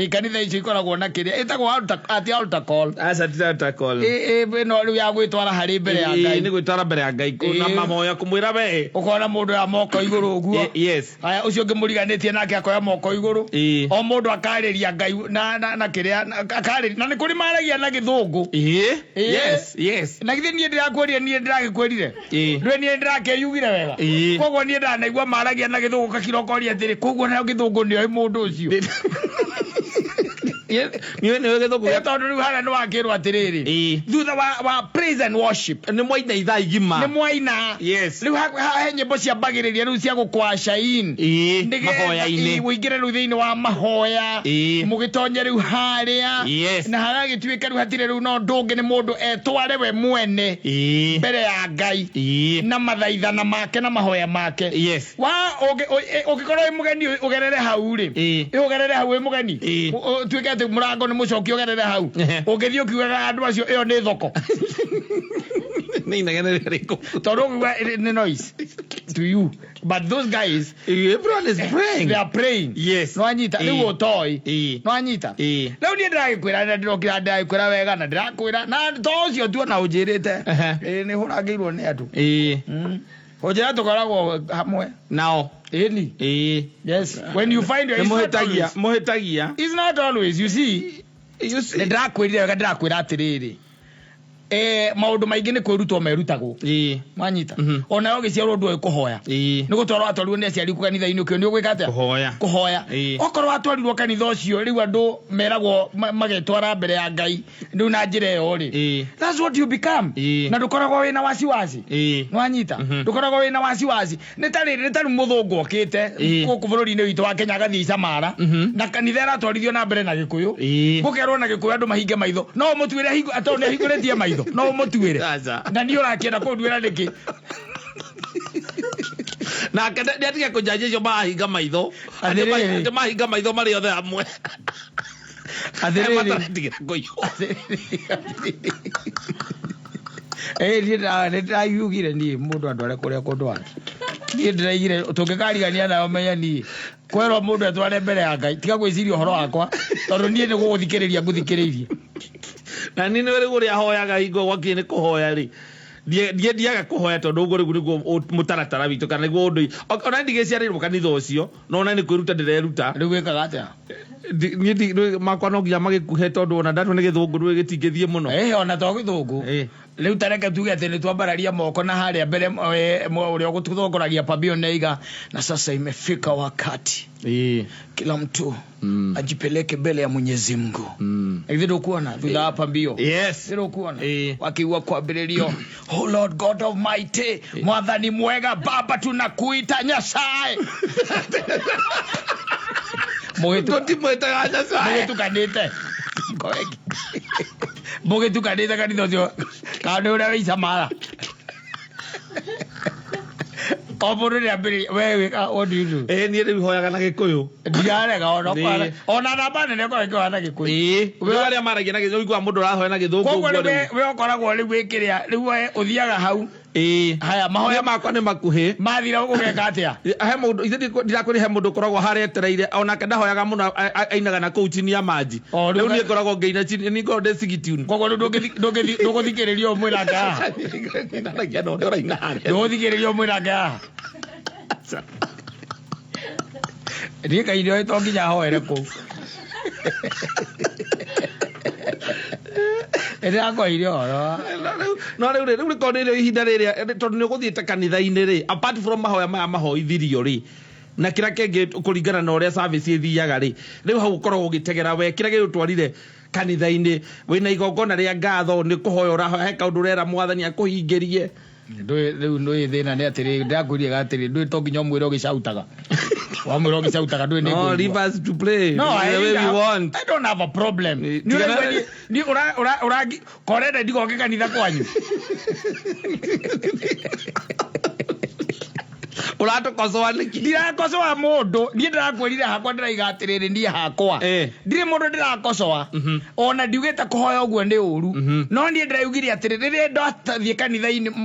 Speaker 1: Kanitha icio ikoragwo na kĩrĩa ĩtagwo atĩ altar call.
Speaker 2: Aca, ti altar call.
Speaker 1: Ĩno rĩu ya gwĩtwara harĩ mbere ya Ngai.
Speaker 2: Nĩ gwĩtwara mbere ya Ngai, na mahoya kũmwĩra we.
Speaker 1: Ũkona mũndũ ya moko igũrũ ũguo.
Speaker 2: Yes.
Speaker 1: Aya, ũcio ũngĩ mũriganĩtie nake akoya moko igũrũ. O mũndũ akarĩria Ngai na kĩrĩa, na, akarĩria. Na nĩ kũrĩ maragia na gĩthũngũ.
Speaker 2: Yes, yes.
Speaker 1: Na githĩ niĩ ndĩrakwĩrire, niĩ ndĩragĩkwĩrire? Ndũĩ niĩ ndĩrakĩyugire wega? Koguo niĩ ndanaigua maragia na gĩthũngũ gakira ũkoria atĩrĩ, koguo nayo gĩthũngũ nĩoĩ mũndũ ũcio.
Speaker 2: Niĩ nĩoĩ gĩthũngũ gĩa-
Speaker 1: Tondũ rĩu harĩa nĩwakĩrwo atĩrĩrĩ. Thutha wa praise and worship.
Speaker 2: Nĩ mwaina ithaa igima.
Speaker 1: Nĩ mwaina.
Speaker 2: Yes.
Speaker 1: Rĩu he nyĩmbo ciambagĩrĩria rĩu cia gũkwaca in. Nĩgetha
Speaker 2: Mahoya-inĩ.
Speaker 1: ũingĩre rĩu thĩinĩ wa mahoya. Mũgĩtonye rĩu harĩa.
Speaker 2: Yes.
Speaker 1: Na haragĩtuĩka rĩu hatirĩ rĩu no ũndũ ũngĩ nĩ mũndũ etware we mwene. Mbere ya Ngai. Na mathaithana make na mahoya make.
Speaker 2: Yes.
Speaker 1: Wa, ũngĩkorwo wĩ mũgeni ũgerere hau rĩ. Ũgerere hau wĩ mũgeni. Ũtuĩke atĩ mũrango nĩ mũcoki ũgerere hau. Ũngĩthiĩ ũkiugaga andũ acio ĩyo nĩ thoko.
Speaker 2: Nĩ inegene rĩrĩkũ?
Speaker 1: Tondũ ũngĩigua nĩ noise to you, but those guys,
Speaker 2: Everyone is praying.
Speaker 1: They are praying. Nwanyita? Rĩu ũtoĩ. Nwanyita? Rĩu niĩ ndĩragĩkwĩra na ndĩrokĩra, ndĩragĩkwĩra wega na ndĩrakwĩra na to ũcio tu ona ũnjĩrĩte. Ĩĩ, nĩ hũrangĩirwo nĩ andũ. Ũnjĩra tũkoragwo hamwe.
Speaker 2: Nao.
Speaker 1: Ĩni. Yes, when you find your
Speaker 2: Nĩ
Speaker 1: it's not
Speaker 2: mũhĩtagia.
Speaker 1: always.
Speaker 2: Mũhĩtagia.
Speaker 1: It's not always, you see.
Speaker 2: You see.
Speaker 1: Nĩ ndĩrakwĩrire wega, ndĩrakwĩra atĩrĩrĩ, maũndũ maingĩ nĩ kwĩrutwo merutagwo. Mwanyita? Ona ũgĩciarwo ndũĩ kũhoya. Nĩ gũtwarwo watwarirwo nĩ aciari kanitha-inĩ, ũkĩo nĩ ũgwĩka atĩa?
Speaker 2: Kũhoya.
Speaker 1: Kũhoya. Okorwo watwarirwo kanitha ũcio, rĩu andũ meragwo magetwara mbere ya Ngai rĩu na njĩra ĩyo rĩ, that's what you become. Na ndũkoragwo wĩna wasiwasi. Nwanyita? Ndũkoragwo wĩna wasiwasi. Nĩ ta rĩrĩ, nĩ ta rĩu mũthũngũ okĩte gũkũ bũrũri-inĩ witũ wa Kenya, agathiĩ Icamara na kanitha ĩratwarithio na mbere na Gĩkũyũ. Gũkerwo na Gĩkũyũ andũ mahinge maitho, no ũmũtuĩre tondũ nĩ ahingũrĩtie maitho? No ũmũtuĩre?
Speaker 2: Aca.
Speaker 1: Na niĩ ũrakĩenda kũnduĩra nĩkĩ?
Speaker 2: Nake nĩ atige kũnjanjia icio marahinga maitho. Atĩ
Speaker 1: Atĩrĩrĩ.
Speaker 2: Atĩ mahinga maitho marĩ othe hamwe.
Speaker 1: Atĩrĩrĩ.
Speaker 2: Mataretigĩra kũiywo.
Speaker 1: Niĩ nĩ ndĩraugire niĩ mũndũ andware kũrĩa kũndwara, niĩ ndĩraigire tũngĩkarigania nayo menye niĩ kwerwo mũndũ etware mbere ya Ngai, tiga gwĩciria ũhoro wakwa tondũ niĩ nĩ gũgũthikĩrĩria ngũthikĩrĩirie.
Speaker 2: Na niĩ nĩ rĩu ũrĩa hoyaga hingo gwakinya nĩ kũhoya rĩ, ndiĩ ndiaga kũhoya tondũ ũguo rĩu nĩguo mũtaratara witũ kana nĩguo ũndũ ona ndigĩciarĩirwo kanitha ũcio, no ona nĩ kwĩruta ndĩreruta.
Speaker 1: Rĩu wĩkaga atĩa?
Speaker 2: Niĩ makwa no nginya magĩkuhe tondũ ona ndatua nĩ gĩthũngũ rĩu gĩtingĩthiĩ mũno.
Speaker 1: Ona to gĩthũngũ. Rĩu ta reke tuge atĩ nĩ twambararia moko na harĩa mbere, ũrĩa ũgũtũtongoragia pambio neiga na sasa imefika wakati kila mtu ajipeleke mbele ya Mwenyezi Mungu. Githĩ ndũkuona thutha wa pambio?
Speaker 2: Yes.
Speaker 1: Githĩ ndũkuona wakiigua kwambĩrĩrio, "Oh Lord God Almighty, mwathani mwega, Baba, tunakuita Nyasaye"?
Speaker 2: Tũtimwĩtaga Nyasaye.
Speaker 1: Mũgĩtukanĩte, mũgĩtukanĩte kanitha ũcio kana nĩ ũrĩa wĩ Icamara? O mũndũ nĩ ambĩrĩria. We wĩka, what do you do?
Speaker 2: Ĩĩ, niĩ rĩu hoyaga na Gĩkũyũ.
Speaker 1: Ndirarega ona ona namba nene ĩkorwo ĩkĩhoya na Gĩkũyũ.
Speaker 2: Nĩ arĩa maragia na Gĩthũngũ, ũiguaga mũndũ ũrahoya na Gĩthũngũ.
Speaker 1: Koguo
Speaker 2: ũguo
Speaker 1: rĩu
Speaker 2: rĩu.
Speaker 1: we ũkoragwo rĩu wĩkĩrĩa rĩu we ũthiaga hau? Haya, mahoya.
Speaker 2: Mahoya makwa nĩ makuhĩ.
Speaker 1: Mathira ũgeka atĩa?
Speaker 2: He mũndũ ithe ndirakwĩra, he mũndũ ũkoragwo harĩa etereire, onake ndahoyaga mũno, ainaga na kũu chini ya maji.
Speaker 1: O, rĩu
Speaker 2: rĩu niĩ ngoragwo ngĩina chini, niĩ ngoragwo ndĩ sigitune.
Speaker 1: Koguo rĩu ndũgũthikĩrĩria ũyũ mwĩnake haha?
Speaker 2: Ndaragia na ũrĩa ũraina harĩa.
Speaker 1: Ndũgũthikĩrĩria ũyũ mwĩnake haha? Niĩ Ngai nĩoĩ to nginya hoere kũu. Nĩndĩrakwaire ũhoro.
Speaker 2: No rĩu rĩ, rĩu rĩkorwo nĩrĩo ihinda rĩrĩa tondũ nĩ ũgũthiĩte kanitha-inĩ rĩ, apart from mahoya maya mahoithirio rĩ, na kĩrĩa kĩngĩ kũringana na ũrĩa service ĩthiaga rĩ, rĩu hau ũkoragwo ũgĩtegera we kĩrĩa gĩgũtwarire kanitha-inĩ, wĩna igongona rĩa ngatho, nĩ kũhoya ũrahoya, he kaũndũ ũrera mwathani akũhingĩrie.
Speaker 1: Ndũĩ rĩu ndũĩ thĩna nĩ atĩrĩ, ndĩrakwĩrire atĩrĩ, ndũĩ to nginya ũmwĩre ũgĩcautaga, wamwĩra ũgĩcautaga ndũĩ nĩ
Speaker 2: No,
Speaker 1: ngũigua.
Speaker 2: leave us to play
Speaker 1: No,
Speaker 2: the way we want.
Speaker 1: I don't have a problem. Nĩ ũraigua niĩ ũra korenda ndigoke kanitha kwanyu.
Speaker 2: Ũratũkocoa nĩkĩ?
Speaker 1: Ndirakocoa mũndũ. Niĩ ndĩrakwĩrire hakwa, ndĩraiga atĩrĩrĩ, niĩ hakwa ndirĩ mũndũ ndĩrakocoa, ona ndiugĩte kũhoya ũguo nĩ ũru, no niĩ ndĩraugire atĩrĩ, rĩrĩa ndathiĩ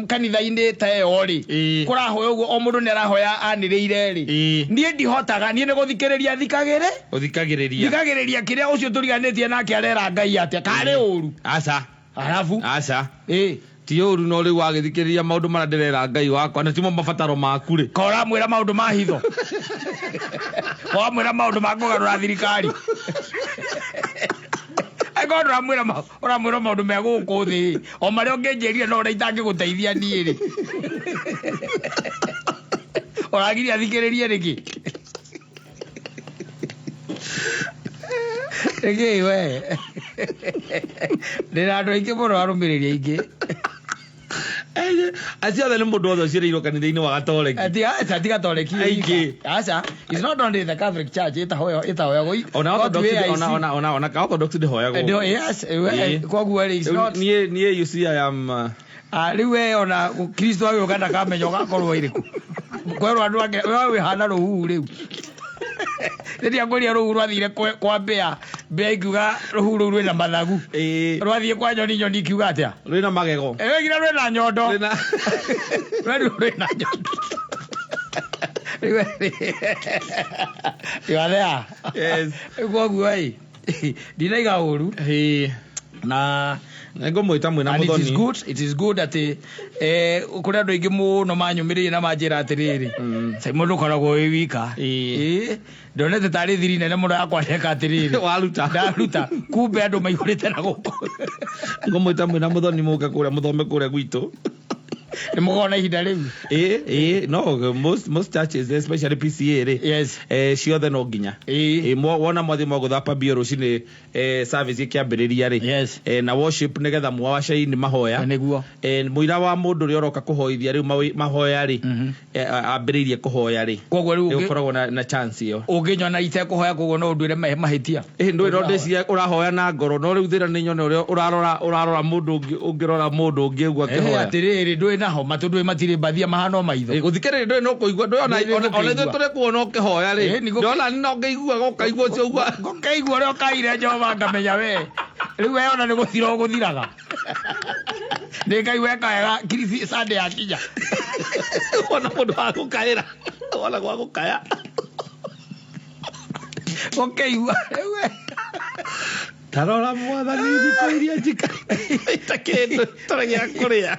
Speaker 1: kanitha-inĩ ta ĩyo rĩ, kũrahoya ũguo, o mũndũ nĩ arahoya anĩrĩire rĩ, niĩ ndihotaga, niĩ nĩ gũthikĩrĩria thikagĩrĩ.
Speaker 2: Ũthikagĩrĩria.
Speaker 1: Thikagĩrĩria kĩrĩa ũcio tũriganĩtie nake arera Ngai atĩa, karĩ ũru?
Speaker 2: Aca.
Speaker 1: Arabu.
Speaker 2: Aca, ti ũru, no rĩu wagĩthikĩrĩria maũndũ marĩa ndĩrera Ngai wakwa na timo mabataro maku rĩ.
Speaker 1: Ka ũramwĩra maũndũ ma hitho, wamwĩra maũndũ ma kũgarũra thirikari, angĩkorwo ndũramwĩra ũramwĩra maũndũ me gũkũ thĩ, o marĩa ũngĩnjĩrire no ũrĩa itangĩgũteithia niĩ rĩ, ũragiria thikĩrĩrie nĩkĩ? Nĩkĩ we ndĩna andũ aingĩ mũno, arũmĩrĩri aingĩ.
Speaker 2: Acio othe nĩ mũndũ wothe ũciarĩirwo kanitha-inĩ wa Gatoreki.
Speaker 1: Aca, ti Gatoreki.
Speaker 2: Aingĩ.
Speaker 1: Aca, it's not only the Catholic Church ĩtahoyagwo.
Speaker 2: Ona
Speaker 1: Go to
Speaker 2: Orthodox.
Speaker 1: AIC.
Speaker 2: Ona ka Orthodox ndĩhoyagwo.
Speaker 1: Yes, koguo rĩ, it's not
Speaker 2: Niĩ, you see, I am
Speaker 1: Ah, rĩu we ona Kristo agĩũka ndakamenya ũgakorwo ĩrĩkũ, kwerwo andũ ake we wĩhana rũhuhu rĩu. Rĩrĩa ngũria rũhuhu rwathire kwambĩa Mbĩa ikiuga rũhu rũu rwĩna mathagu. Rwathiĩ kwa nyoni, nyoni ikiuga atĩa?
Speaker 2: Rwĩna magego.
Speaker 1: Ĩroigire rwĩna nyondo.
Speaker 2: Rwĩna
Speaker 1: Rwerirwo rwĩna nyondo. Rĩu you are there.
Speaker 2: Yes.
Speaker 1: Rĩu koguo ĩ, ndinaiga ũru na
Speaker 2: Nĩngũmwĩta mwĩna
Speaker 1: And it is
Speaker 2: mũthoni.
Speaker 1: good, it is good atĩ kũrĩ andũ aingĩ mũno manyũmĩrĩire na manjĩra atĩrĩrĩ, Simon ndũkoragwo wĩ wika. Ndonete tarĩ thiri nene mũno yakwa ndeka atĩrĩrĩ,
Speaker 2: Waruta.
Speaker 1: Ndaruta, kumbe andũ maihũrĩte na gũkũ.
Speaker 2: Ngũmwĩta mwĩna mũthoni mũke kũrĩa mũthome kũrĩa gwitũ.
Speaker 1: Nĩ mũkoragwo na ihinda rĩu?
Speaker 2: Ĩ, no most churches, especially PCA rĩ, ciothe no nginya. Wona mwathiĩ mwagũthapa mbio rũcinĩ, service ĩkĩambĩrĩria rĩ, na worship nĩgetha mwacaini mahoya.
Speaker 1: Nĩguo.
Speaker 2: Mũira wa mũndũ ũrĩa ũroka kũhoithia rĩu mahoya rĩ, ambĩrĩirie kũhoya rĩ.
Speaker 1: Koguo rĩu
Speaker 2: Nĩ ũkoragwo na chance ĩyo.
Speaker 1: Ũngĩnyona itekũhoya koguo no ũnduĩre mahĩtia.
Speaker 2: Ndũĩ no ndĩciria ũrahoya na ngoro, no rĩu thĩna nĩ nyone ũrĩa ũrarora mũndũ ũngĩ, ũngĩrora mũndũ ũngĩ ũguo akĩhoya.
Speaker 1: Atĩrĩrĩ, ndũĩ naho matũ ndũĩ matirĩ mbathia mahana o maitho.
Speaker 2: Gũthikĩrĩria ndũĩ no kũigua, ndũĩ
Speaker 1: Ndũĩ no
Speaker 2: ona ithuĩ
Speaker 1: kũigua.
Speaker 2: tũrĩ kuona ũkĩhoya rĩ.
Speaker 1: Nĩ
Speaker 2: Ndona no ngĩiguaga ũkaigua ũcio ũguo.
Speaker 1: Ngũkĩigua ũrĩa ũkaire Jehova ngamenya we. Rĩu we ona nĩ gũthira ũgũthiraga. Nĩ Ngai weka wega Kirisi Sunday yakinya.
Speaker 2: Wona mũndũ wa gũkaĩra. Wona gwa gũkaya.
Speaker 1: Ũkĩigua, rĩu we.
Speaker 2: Tarora mwathani thikũ iria njikarĩte ta kĩndũ tũrĩ gĩa kũrĩa.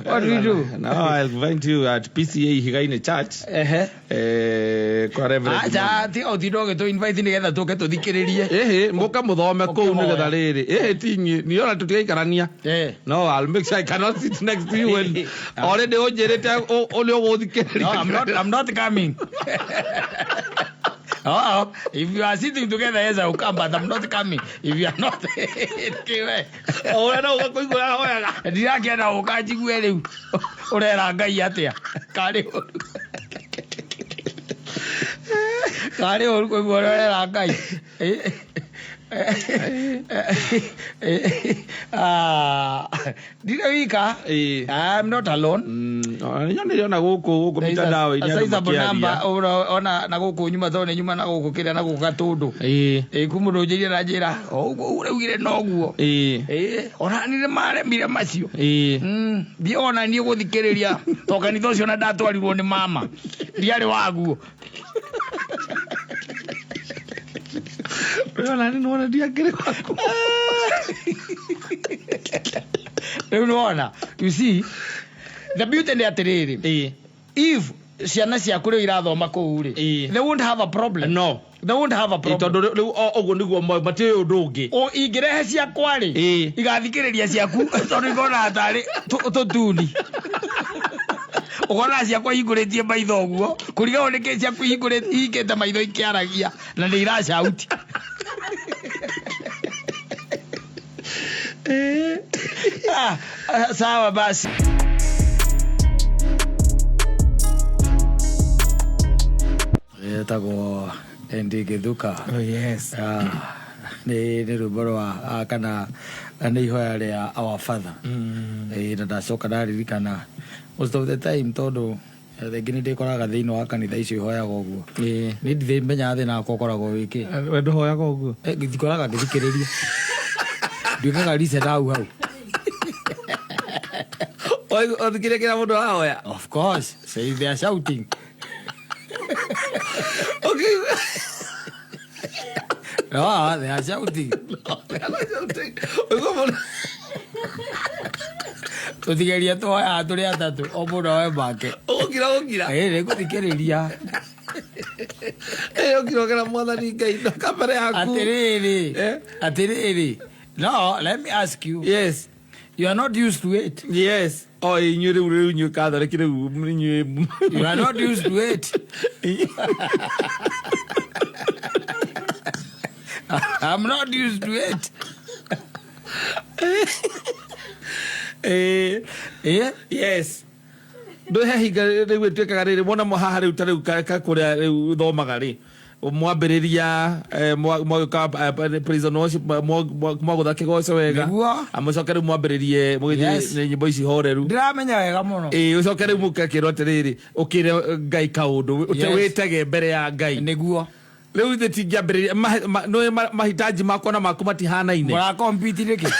Speaker 1: What do we do?
Speaker 2: Now I'll invite you at PCA Ihiga-inĩ Church. Kwa Reverend.
Speaker 1: Acha, tiga ũtinde ũgĩtũ invite nĩgetha tũke tũthikĩrĩrie.
Speaker 2: Ĩhĩ, mũke mũthome kũu
Speaker 1: Ũkĩhoya.
Speaker 2: nĩgetha rĩrĩ. Ĩhĩ, ti inyuĩ, niĩ ona tũtigaikarania. No, I'll make sure I cannot sit next to you when already ũnjĩrĩte nĩ ũgũthikĩrĩria.
Speaker 1: No, I'm not coming. Oh, if you are sitting together, yes, I will come, but I'm not coming. If you are not, kiwe.
Speaker 2: O ũrĩa no ũgakũigua ũrahoyaga.
Speaker 1: Ndirakĩenda gũka njigue rĩu ũrera Ngai atĩa. Karĩ ũru. Karĩ ũru kũigua ũrĩa ũrera Ngai. Ndirĩ wika. I'm not alone.
Speaker 2: Nyonire ona gũkũ
Speaker 1: There is
Speaker 2: mitandao-inĩ
Speaker 1: a
Speaker 2: andũ
Speaker 1: sizable
Speaker 2: makĩaria.
Speaker 1: number, ona na gũkũ nyuma tondũ nĩ nyuma na gũkũ kĩrĩa na gũkũ Gatũndũ. Ku mũndũ ũnjĩrire na njĩra, o ũguo ũraugire noguo. Ona niĩ nĩ maremire macio. Thiĩ ona niĩ gũthikĩrĩria, to kanitha ũcio na ndatwarirwo nĩ mama. Ndiarĩ waguo.
Speaker 2: Ona niĩ nĩwona ndiakĩrĩ waguo.
Speaker 1: Rĩu nĩwona, you see, the beauty nĩ atĩrĩrĩ. If ciana ciaku rĩu irathoma kũu rĩ, they won't have a problem.
Speaker 2: No.
Speaker 1: They won't have a problem.
Speaker 2: Tondũ rĩu ũguo nĩguo moĩ, matiũĩ ũndũ ũngĩ.
Speaker 1: O ingĩrehe ciakwa rĩ, igathikĩrĩria ciaku, tondũ ikonaga tarĩ tũtuni. Ũkonaga ciakwa ihingũrĩtie maitho ũguo, kũringana nĩ kĩĩ ciaku ihingĩte maitho ikĩaragia, na nĩ iracauti. Sawa basi. Etagwo Andy Githuka.
Speaker 2: Oh, yes.
Speaker 1: Nĩ rwĩmbo rwa, kana nĩ ihoya rĩa Our Father. Na ndacoka ndaririkana most of the time tondũ rĩngĩ nĩ ndĩkoraga thĩinĩ wa kanitha icio ihoyaga ũguo. Nĩ ndithĩ menyaga thĩna wakwa ũkoragwo wĩ kĩ.
Speaker 2: We ndũhoyaga ũguo?
Speaker 1: Ndikoraga ngĩthikĩrĩria. Nduĩkaga reset hau hau.
Speaker 2: Oi, ũthikĩrĩria kĩrĩa mũndũ arahoya?
Speaker 1: Of course, say they are shouting.
Speaker 2: Okay.
Speaker 1: No, they are shouting.
Speaker 2: No, they are not shouting. Ũguo mũndũ
Speaker 1: Tũtigeria tũhoyaga tũrĩ atatũ, o mũndũ ahoe make.
Speaker 2: Ũgũkira, ũgũkira.
Speaker 1: Nĩ ngũthikĩrĩria.
Speaker 2: Ũkira ũkĩra Mwathani Ngai, no kamere yaku.
Speaker 1: Atĩrĩrĩ, atĩrĩrĩ. No, let me ask you.
Speaker 2: Yes.
Speaker 1: You are not used to it.
Speaker 2: Yes. Oh, inyuĩ rĩu, rĩu inyuĩ Catholic rĩu, inyuĩ.
Speaker 1: You are not used to it. I'm not used to it.
Speaker 2: Yes. Ndũhe hinga rĩu ĩtuĩkaga rĩrĩ, wona haha rĩu ta rĩu ka kũrĩa rĩu ũthomaga rĩ. Mwambĩrĩria mwagĩũka praise and worship, mwagũtha kĩgoco wega.
Speaker 1: Nĩguo.
Speaker 2: Amũcoke rĩu mwambĩrĩrie mũgĩthiĩ
Speaker 1: Yes.
Speaker 2: nyĩmbo ici horeru.
Speaker 1: Ndĩramenya wega mũno.
Speaker 2: Ĩĩ, ũcoke rĩu mũkakĩrwo atĩrĩrĩ, ũkĩre Ngai kaũndũ,
Speaker 1: Yes.
Speaker 2: wĩtege mbere ya Ngai.
Speaker 1: Nĩguo.
Speaker 2: Rĩu ithe tingĩambĩrĩria nĩũĩ mahitaji makwa na maku matihanaine.
Speaker 1: Mũrakompiti nĩkĩ?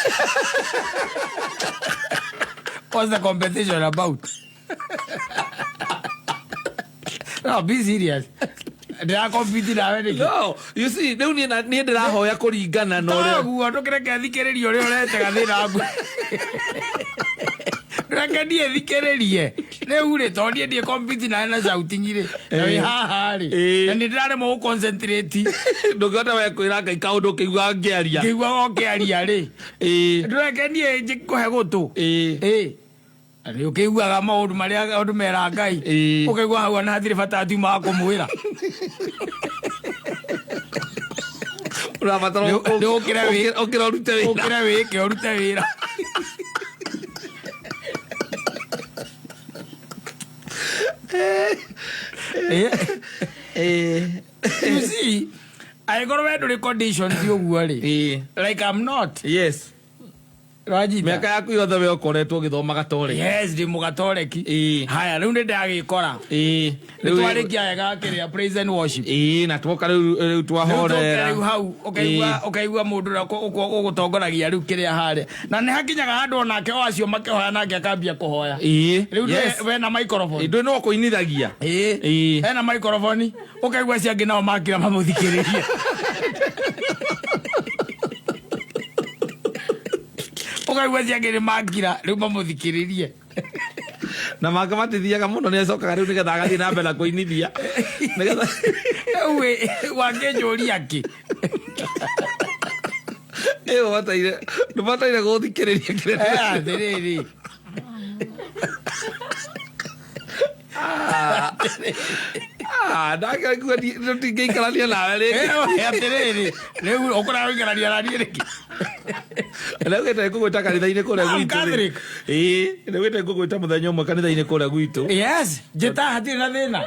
Speaker 1: What's the competition about? No, be serious. Ndĩrakompiti nawe nĩkĩ?
Speaker 2: No, you see, rĩu niĩ niĩ ndĩrahoya kũringana na ũrĩa
Speaker 1: Toguo ndũkĩreke thikĩrĩrie ũrĩa ũretega thĩna waku. Reke niĩ thikĩrĩrie. Rĩu rĩ, tondũ niĩ ndiĩ compete nawe na shouting rĩ, na wĩ haha rĩ, na nĩ ndĩraremwo gũ concentrate.
Speaker 2: Ndũngĩhota we kwĩra Ngai kaũndũ ũkĩigua ngĩaria.
Speaker 1: Ngĩiguaga ũkĩaria rĩ. Ndũreke niĩ ngũhe gũtũ. Ĩĩ. Na nĩ ũkĩiguaga maũndũ marĩa andũ mera Ngai. Ũkaigua hau ona hatirĩ bata atiuma wa kũmwĩra.
Speaker 2: Ũrabatara
Speaker 1: Nĩ ũkĩre
Speaker 2: ũkĩre ũrute wĩra.
Speaker 1: Ũkĩre wĩke ũrute wĩra. You see, angĩkorwo we ndũrĩ condition ti ũguo rĩ. Like I'm not.
Speaker 2: Yes.
Speaker 1: Rwanyita.
Speaker 2: Mĩaka yaku yothe we ũkoretwo ũgĩthoma gatoreki.
Speaker 1: Yes, ndĩ mũgatoreki. Haya, rĩu nĩ ndagĩkora. Nĩ twarĩkia wega kĩrĩa praise and worship.
Speaker 2: Ĩĩ, na twoka rĩu
Speaker 1: Rĩu tũke
Speaker 2: twahorera.
Speaker 1: rĩu hau ũkaigua mũndũ ũrĩa ũgũtongoragia rĩu kĩrĩa harĩa. Na nĩ hakinyaga handũ onake o acio makĩhoya nake akambia kũhoya. Rĩu we na microphone.
Speaker 2: Ndũĩ no kũinithagia.
Speaker 1: Ena microphone, ũkaigua acio angĩ nao makira mamũthikĩrĩrie. Ũkaigua acio angĩ nĩ makira rĩu mamũthikĩrĩrie.
Speaker 2: Na make matithiaga mũno, nĩ acokaga rĩu nĩgetha agathiĩ na mbere na kũinithia. Nĩgetha
Speaker 1: Rĩu wakĩnjũria kĩ?
Speaker 2: Ĩĩ, ndũbataire gũthikĩrĩria kĩrĩa
Speaker 1: Atĩrĩrĩ.
Speaker 2: Ndakĩraigua ndingĩikarania nawe rĩngĩ.
Speaker 1: Atĩrĩrĩ, rĩu ũkũraga gũikarania na niĩ rĩngĩ?
Speaker 2: Rĩu ngũgwĩta kanitha-inĩ kũrĩa
Speaker 1: I'm
Speaker 2: gwitũ rĩ.
Speaker 1: Catholic.
Speaker 2: Ĩĩ, rĩu ngũgwĩta mũthenya ũmwe kanitha-inĩ kũrĩa gwitũ.
Speaker 1: Yes, njĩta hatirĩ na thĩna.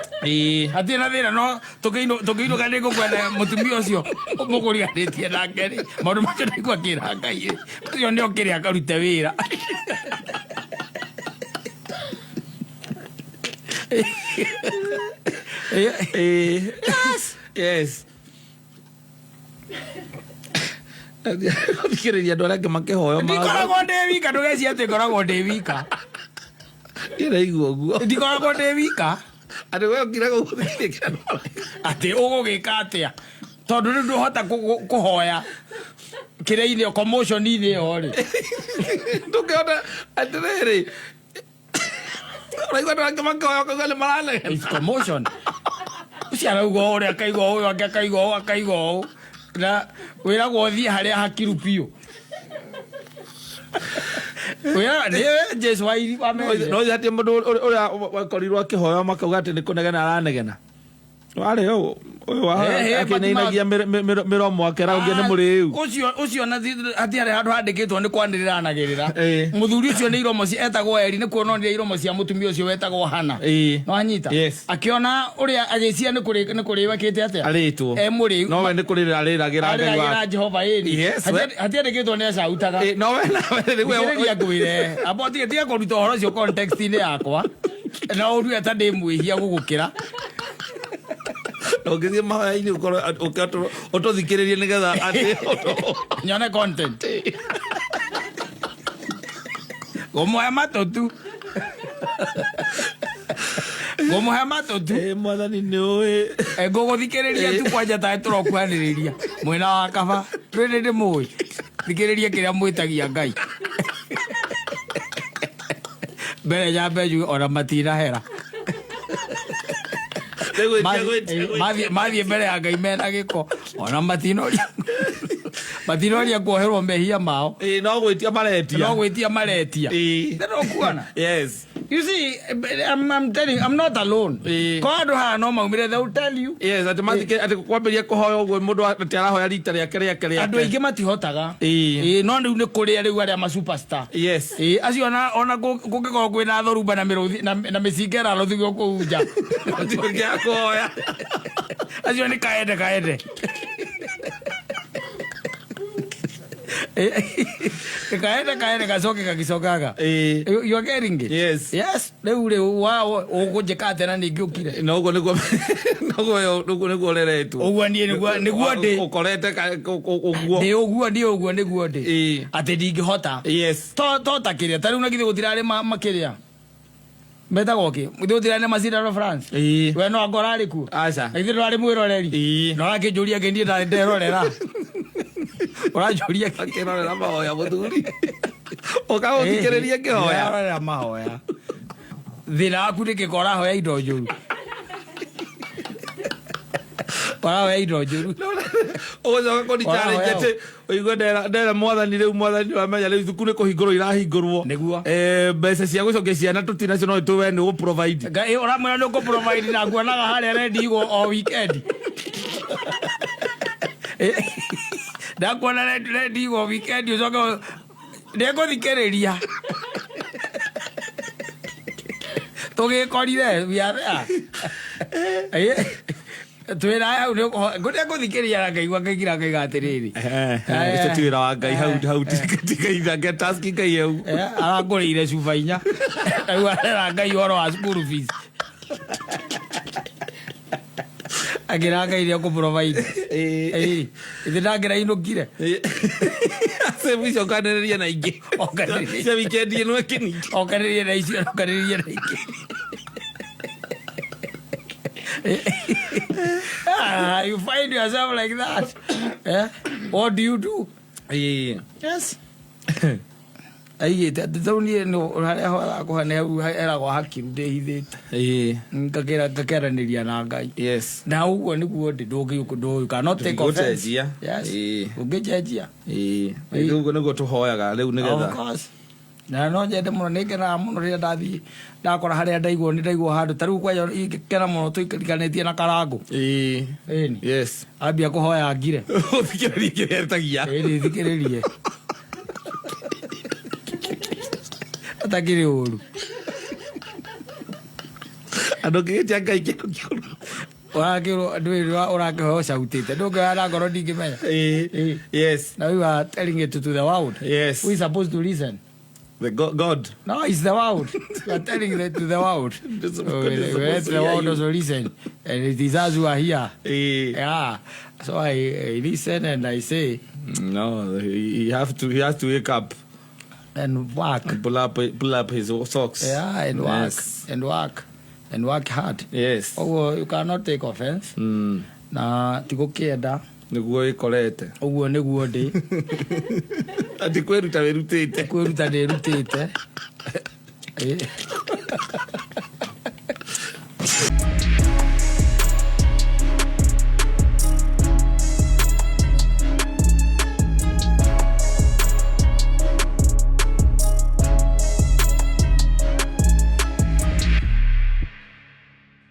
Speaker 1: Hatirĩ na thĩna, no tũkĩinũka nĩ ngũkwenda mũtumia ũcio mũkũriganĩtie nake rĩ. Maũndũ macio ndaigua akĩra Ngai rĩ. Ũcio nĩ okĩre akarute wĩra.
Speaker 2: Yes. Yes. Gũthikĩrĩria andũ arĩa angĩ makĩhoya
Speaker 1: Ndikoragwo ndĩ wika, ndũgecirie atĩ ngoragwo ndĩ wika.
Speaker 2: Ndĩraigua ũguo.
Speaker 1: Ndikoragwo ndĩ wika.
Speaker 2: Atĩ we ũkiraga gũthikĩrĩria andũ arĩa angĩ.
Speaker 1: Atĩ ũgũgĩka atĩa? Tondũ rĩu ndũhota kũhoya kĩrĩa-inĩ, commotion-inĩ ĩyo rĩ.
Speaker 2: Ndũngĩhota atĩrĩrĩ. Ũraigua andũ angĩ makĩhoya ũkaigua nĩ maranegena.
Speaker 1: It's commotion. Ũcio arauga ũũ, ũrĩa akaigua ũũ, ũyũ angĩ akaigua ũũ, akaigua ũũ. Na wĩragwo ũthiĩ harĩa hakiru biũ. Wĩra, nĩ Jesu wa merire.
Speaker 2: No atĩ mũndũ ũrĩa wakorirwo akĩhoya makauga atĩ nĩ kũnegena aranegena. Warĩ ũyũ, ũyũ wa akĩinainagia mĩromo akĩraugia nĩ mũrĩu.
Speaker 1: Ũcio na hatiarĩ handũ handĩkĩtwo nĩ kwanĩrĩra anagĩrĩra. Mũthuri ũcio nĩ iromo etagwo Eli, nĩ kuona onire iromo cia mũtumia ũcio wetagwo Hana. Nĩ wanyita?
Speaker 2: Yes.
Speaker 1: Akĩona ũrĩa agĩciria nĩ kũrĩo ekĩte atĩa?
Speaker 2: Arĩtwo.
Speaker 1: E mũrĩu.
Speaker 2: No we nĩ kũrĩrĩra arĩragĩra Ngai
Speaker 1: Arĩragĩra
Speaker 2: wake.
Speaker 1: Jehova ĩni.
Speaker 2: Yes, we.
Speaker 1: Hatiandĩkĩtwo nĩ acautaga.
Speaker 2: No we nawe rĩu we-
Speaker 1: Thikĩrĩria ngwĩre. Amba tiga kũruta ũhoro ũcio context-inĩ yakwa. Na ũrue ta ndĩ mwĩhia gũgũkĩra.
Speaker 2: Ũngĩthiĩ mahoya-inĩ ũkorwo ũtũthikĩrĩrie nĩgetha atĩ
Speaker 1: nyone content. Ngũmũhe matũ tu. Ngũmũhe matũ tu.
Speaker 2: Mwathani nĩ ũĩ.
Speaker 1: Ngũgũthikĩrĩria tu kwanja tarĩ tũrokuhanĩrĩria. Mwena wa kaba, twĩrĩ nĩ mũĩ. Thikĩrĩria kĩrĩa mwĩtagia Ngai. Mbere nyambe njuge ona matinahera. Mathiĩ mbere ya Ngai mena gĩko. Ona matinoria kuoherwo mehia mao.
Speaker 2: No gwĩtia maretia.
Speaker 1: No gwĩtia maretia. Nĩ ndũkuona?
Speaker 2: Yes.
Speaker 1: You see, I'm telling you, I'm not alone.
Speaker 2: Ĩĩ.
Speaker 1: Kwa andũ haha no maumire, they will tell you.
Speaker 2: Yes, atĩ mathike atĩ kwambĩrĩria kũhoya ũguo mũndũ atĩ arahoya rita rĩake rĩake rĩake.
Speaker 1: Andũ aingĩ matihotaga.
Speaker 2: Ĩĩ.
Speaker 1: Ĩĩ, no rĩu nĩ kũrĩa rĩu arĩa ma superstar.
Speaker 2: Yes.
Speaker 1: Ĩĩ, acio ona kũngĩkorwo kwĩna thorumba na mĩrũthi na mĩcinga ĩrarothigio kũu nja.
Speaker 2: Matingĩaga kũhoya.
Speaker 1: Acio nĩ kaende kaende. Ĩĩ, kaende kaende gacoke gagicokaga.
Speaker 2: Ĩĩ.
Speaker 1: You are getting it?
Speaker 2: Yes.
Speaker 1: Yes. Rĩu rĩu wa ũkũnjĩka atĩa na ningĩ ũkire?
Speaker 2: Na ũguo nĩguo noguo ũguo nĩguo ũreretwo.
Speaker 1: Ũguo niĩ nĩguo ndĩ.
Speaker 2: Ũkorete ũguo.
Speaker 1: Ndĩ ũguo, ndĩ ũguo nĩguo ndĩ.
Speaker 2: Ĩĩ.
Speaker 1: Atĩ ndingĩhota.
Speaker 2: Yes.
Speaker 1: To ta kĩrĩa ta rĩu na githĩ gũtirarĩ makĩrĩa metagwo kĩ, githĩ gũtirarĩ na macindano France?
Speaker 2: Ĩĩ.
Speaker 1: We no anga ũrarĩ kuo?
Speaker 2: Aca.
Speaker 1: Na githĩ ndũrarĩ mwĩroreri?
Speaker 2: Ĩĩ.
Speaker 1: Na ũrakĩnjũria kĩ niĩ ndarĩ nderorera? Ũranjũria kĩ?
Speaker 2: Akĩrorera mahoya mũthuri. Ũkamũthikĩrĩria kĩhoya.
Speaker 1: Ndĩrarorera mahoya. Thĩna waku nĩ kĩko ũrahoya indo njũru. Ũrahoya indo njũru.
Speaker 2: Ũgũcoka kũni-challenge
Speaker 1: Ũrahoya.
Speaker 2: atĩ ũigue ndera mwathani rĩu, mwathani wamenya rĩu thukuru nĩ kũhingũrwo irahingũrwo.
Speaker 1: Nĩguo.
Speaker 2: Mbeca cia gũcokia ciana tũtinacio no we nĩ ũgũ-provide.
Speaker 1: Ngai ũramwĩra nĩ ũkũ-provide na nguonaga harĩa rendi igwo o weekend. Ndakuona rendi igwo weekend, ũcoke ndĩngũthikĩrĩria. Tũgĩkorire we are there. Twĩra hau ndĩngũthikĩrĩria na ngaigua ngaikira ngaiga atĩrĩrĩ.
Speaker 2: Ũcio ti wĩra wa Ngai hau hau tigaithange task Ngai hau.
Speaker 1: Arangũrĩire cuba 4, rĩu arera Ngai ũhoro wa school fees. Akĩra Ngai nĩ ekũ-provide. Ĩĩ, ithe ndangĩrainũkire.
Speaker 2: Sehemu icio ũkanĩrĩria na ingĩ.
Speaker 1: Onganĩrĩria.
Speaker 2: Cia weekend ĩno ĩkĩningĩ.
Speaker 1: Okanĩrĩrie na icio, okanĩrĩrie na ingĩ. Ah, you find yourself like that. Eh? What do you do?
Speaker 2: Ĩĩ.
Speaker 1: Yes. Aigĩte atĩ tarĩu niĩ no harĩa horaga kũhana hau heragwo hakiru ndĩhithĩte.
Speaker 2: Ĩĩ.
Speaker 1: Ngakĩaranĩria na Ngai.
Speaker 2: Yes.
Speaker 1: Na ũguo nĩguo ndĩ ndũngĩ you cannot take offense.
Speaker 2: Ndũngĩcenjia.
Speaker 1: Yes.
Speaker 2: Ĩĩ.
Speaker 1: Ũngĩcenjia.
Speaker 2: Ĩĩ. Rĩu ũguo nĩguo tũhoyaga rĩu
Speaker 1: Of
Speaker 2: nĩgetha.
Speaker 1: course. Na no nyende mũno, nĩ ngenaga mũno rĩrĩa ndathiĩ ndakora harĩa ndaigwo nĩ ndaigwo handũ ta rĩu kwanja ingĩkena mũno tũikarikanĩtie na Karangũ.
Speaker 2: Ĩĩ.
Speaker 1: Ĩni.
Speaker 2: Yes.
Speaker 1: Ambia kũhoya ngire.
Speaker 2: Ũthikĩrĩrie kĩrĩa etagia.
Speaker 1: Ĩni thikĩrĩrie. Atakĩrĩ ũru.
Speaker 2: Andũ kĩgĩtia Ngai kĩndũ kĩũru.
Speaker 1: Ũrakĩrwo ndũĩ ũrakĩhoya ũcautĩte. Ndũngĩhoya na ngoro ndingĩmenya.
Speaker 2: Ĩĩ.
Speaker 1: Ĩĩ.
Speaker 2: Yes.
Speaker 1: Now you are telling it to the world.
Speaker 2: Yes.
Speaker 1: Who is supposed to listen?
Speaker 2: The God.
Speaker 1: No, it's the world. You are telling it to the world.
Speaker 2: It's
Speaker 1: So
Speaker 2: God is
Speaker 1: let
Speaker 2: supposed to
Speaker 1: the
Speaker 2: hear
Speaker 1: world
Speaker 2: you.
Speaker 1: also listen. And it is us who are here.
Speaker 2: Ĩĩ.
Speaker 1: Yeah. So I listen and I say,
Speaker 2: No, he has to wake up
Speaker 1: and work.
Speaker 2: and pull up his socks.
Speaker 1: Yeah, and work.
Speaker 2: Yes.
Speaker 1: And work. And work hard.
Speaker 2: Yes.
Speaker 1: Ũguo you cannot take offense. Na tigũkĩenda.
Speaker 2: Nĩguo ĩkorete.
Speaker 1: Ũguo nĩguo ndĩ.
Speaker 2: Atĩ kwĩruta wĩrutĩte.
Speaker 1: Kwĩruta ndĩrutĩte. Ĩĩ.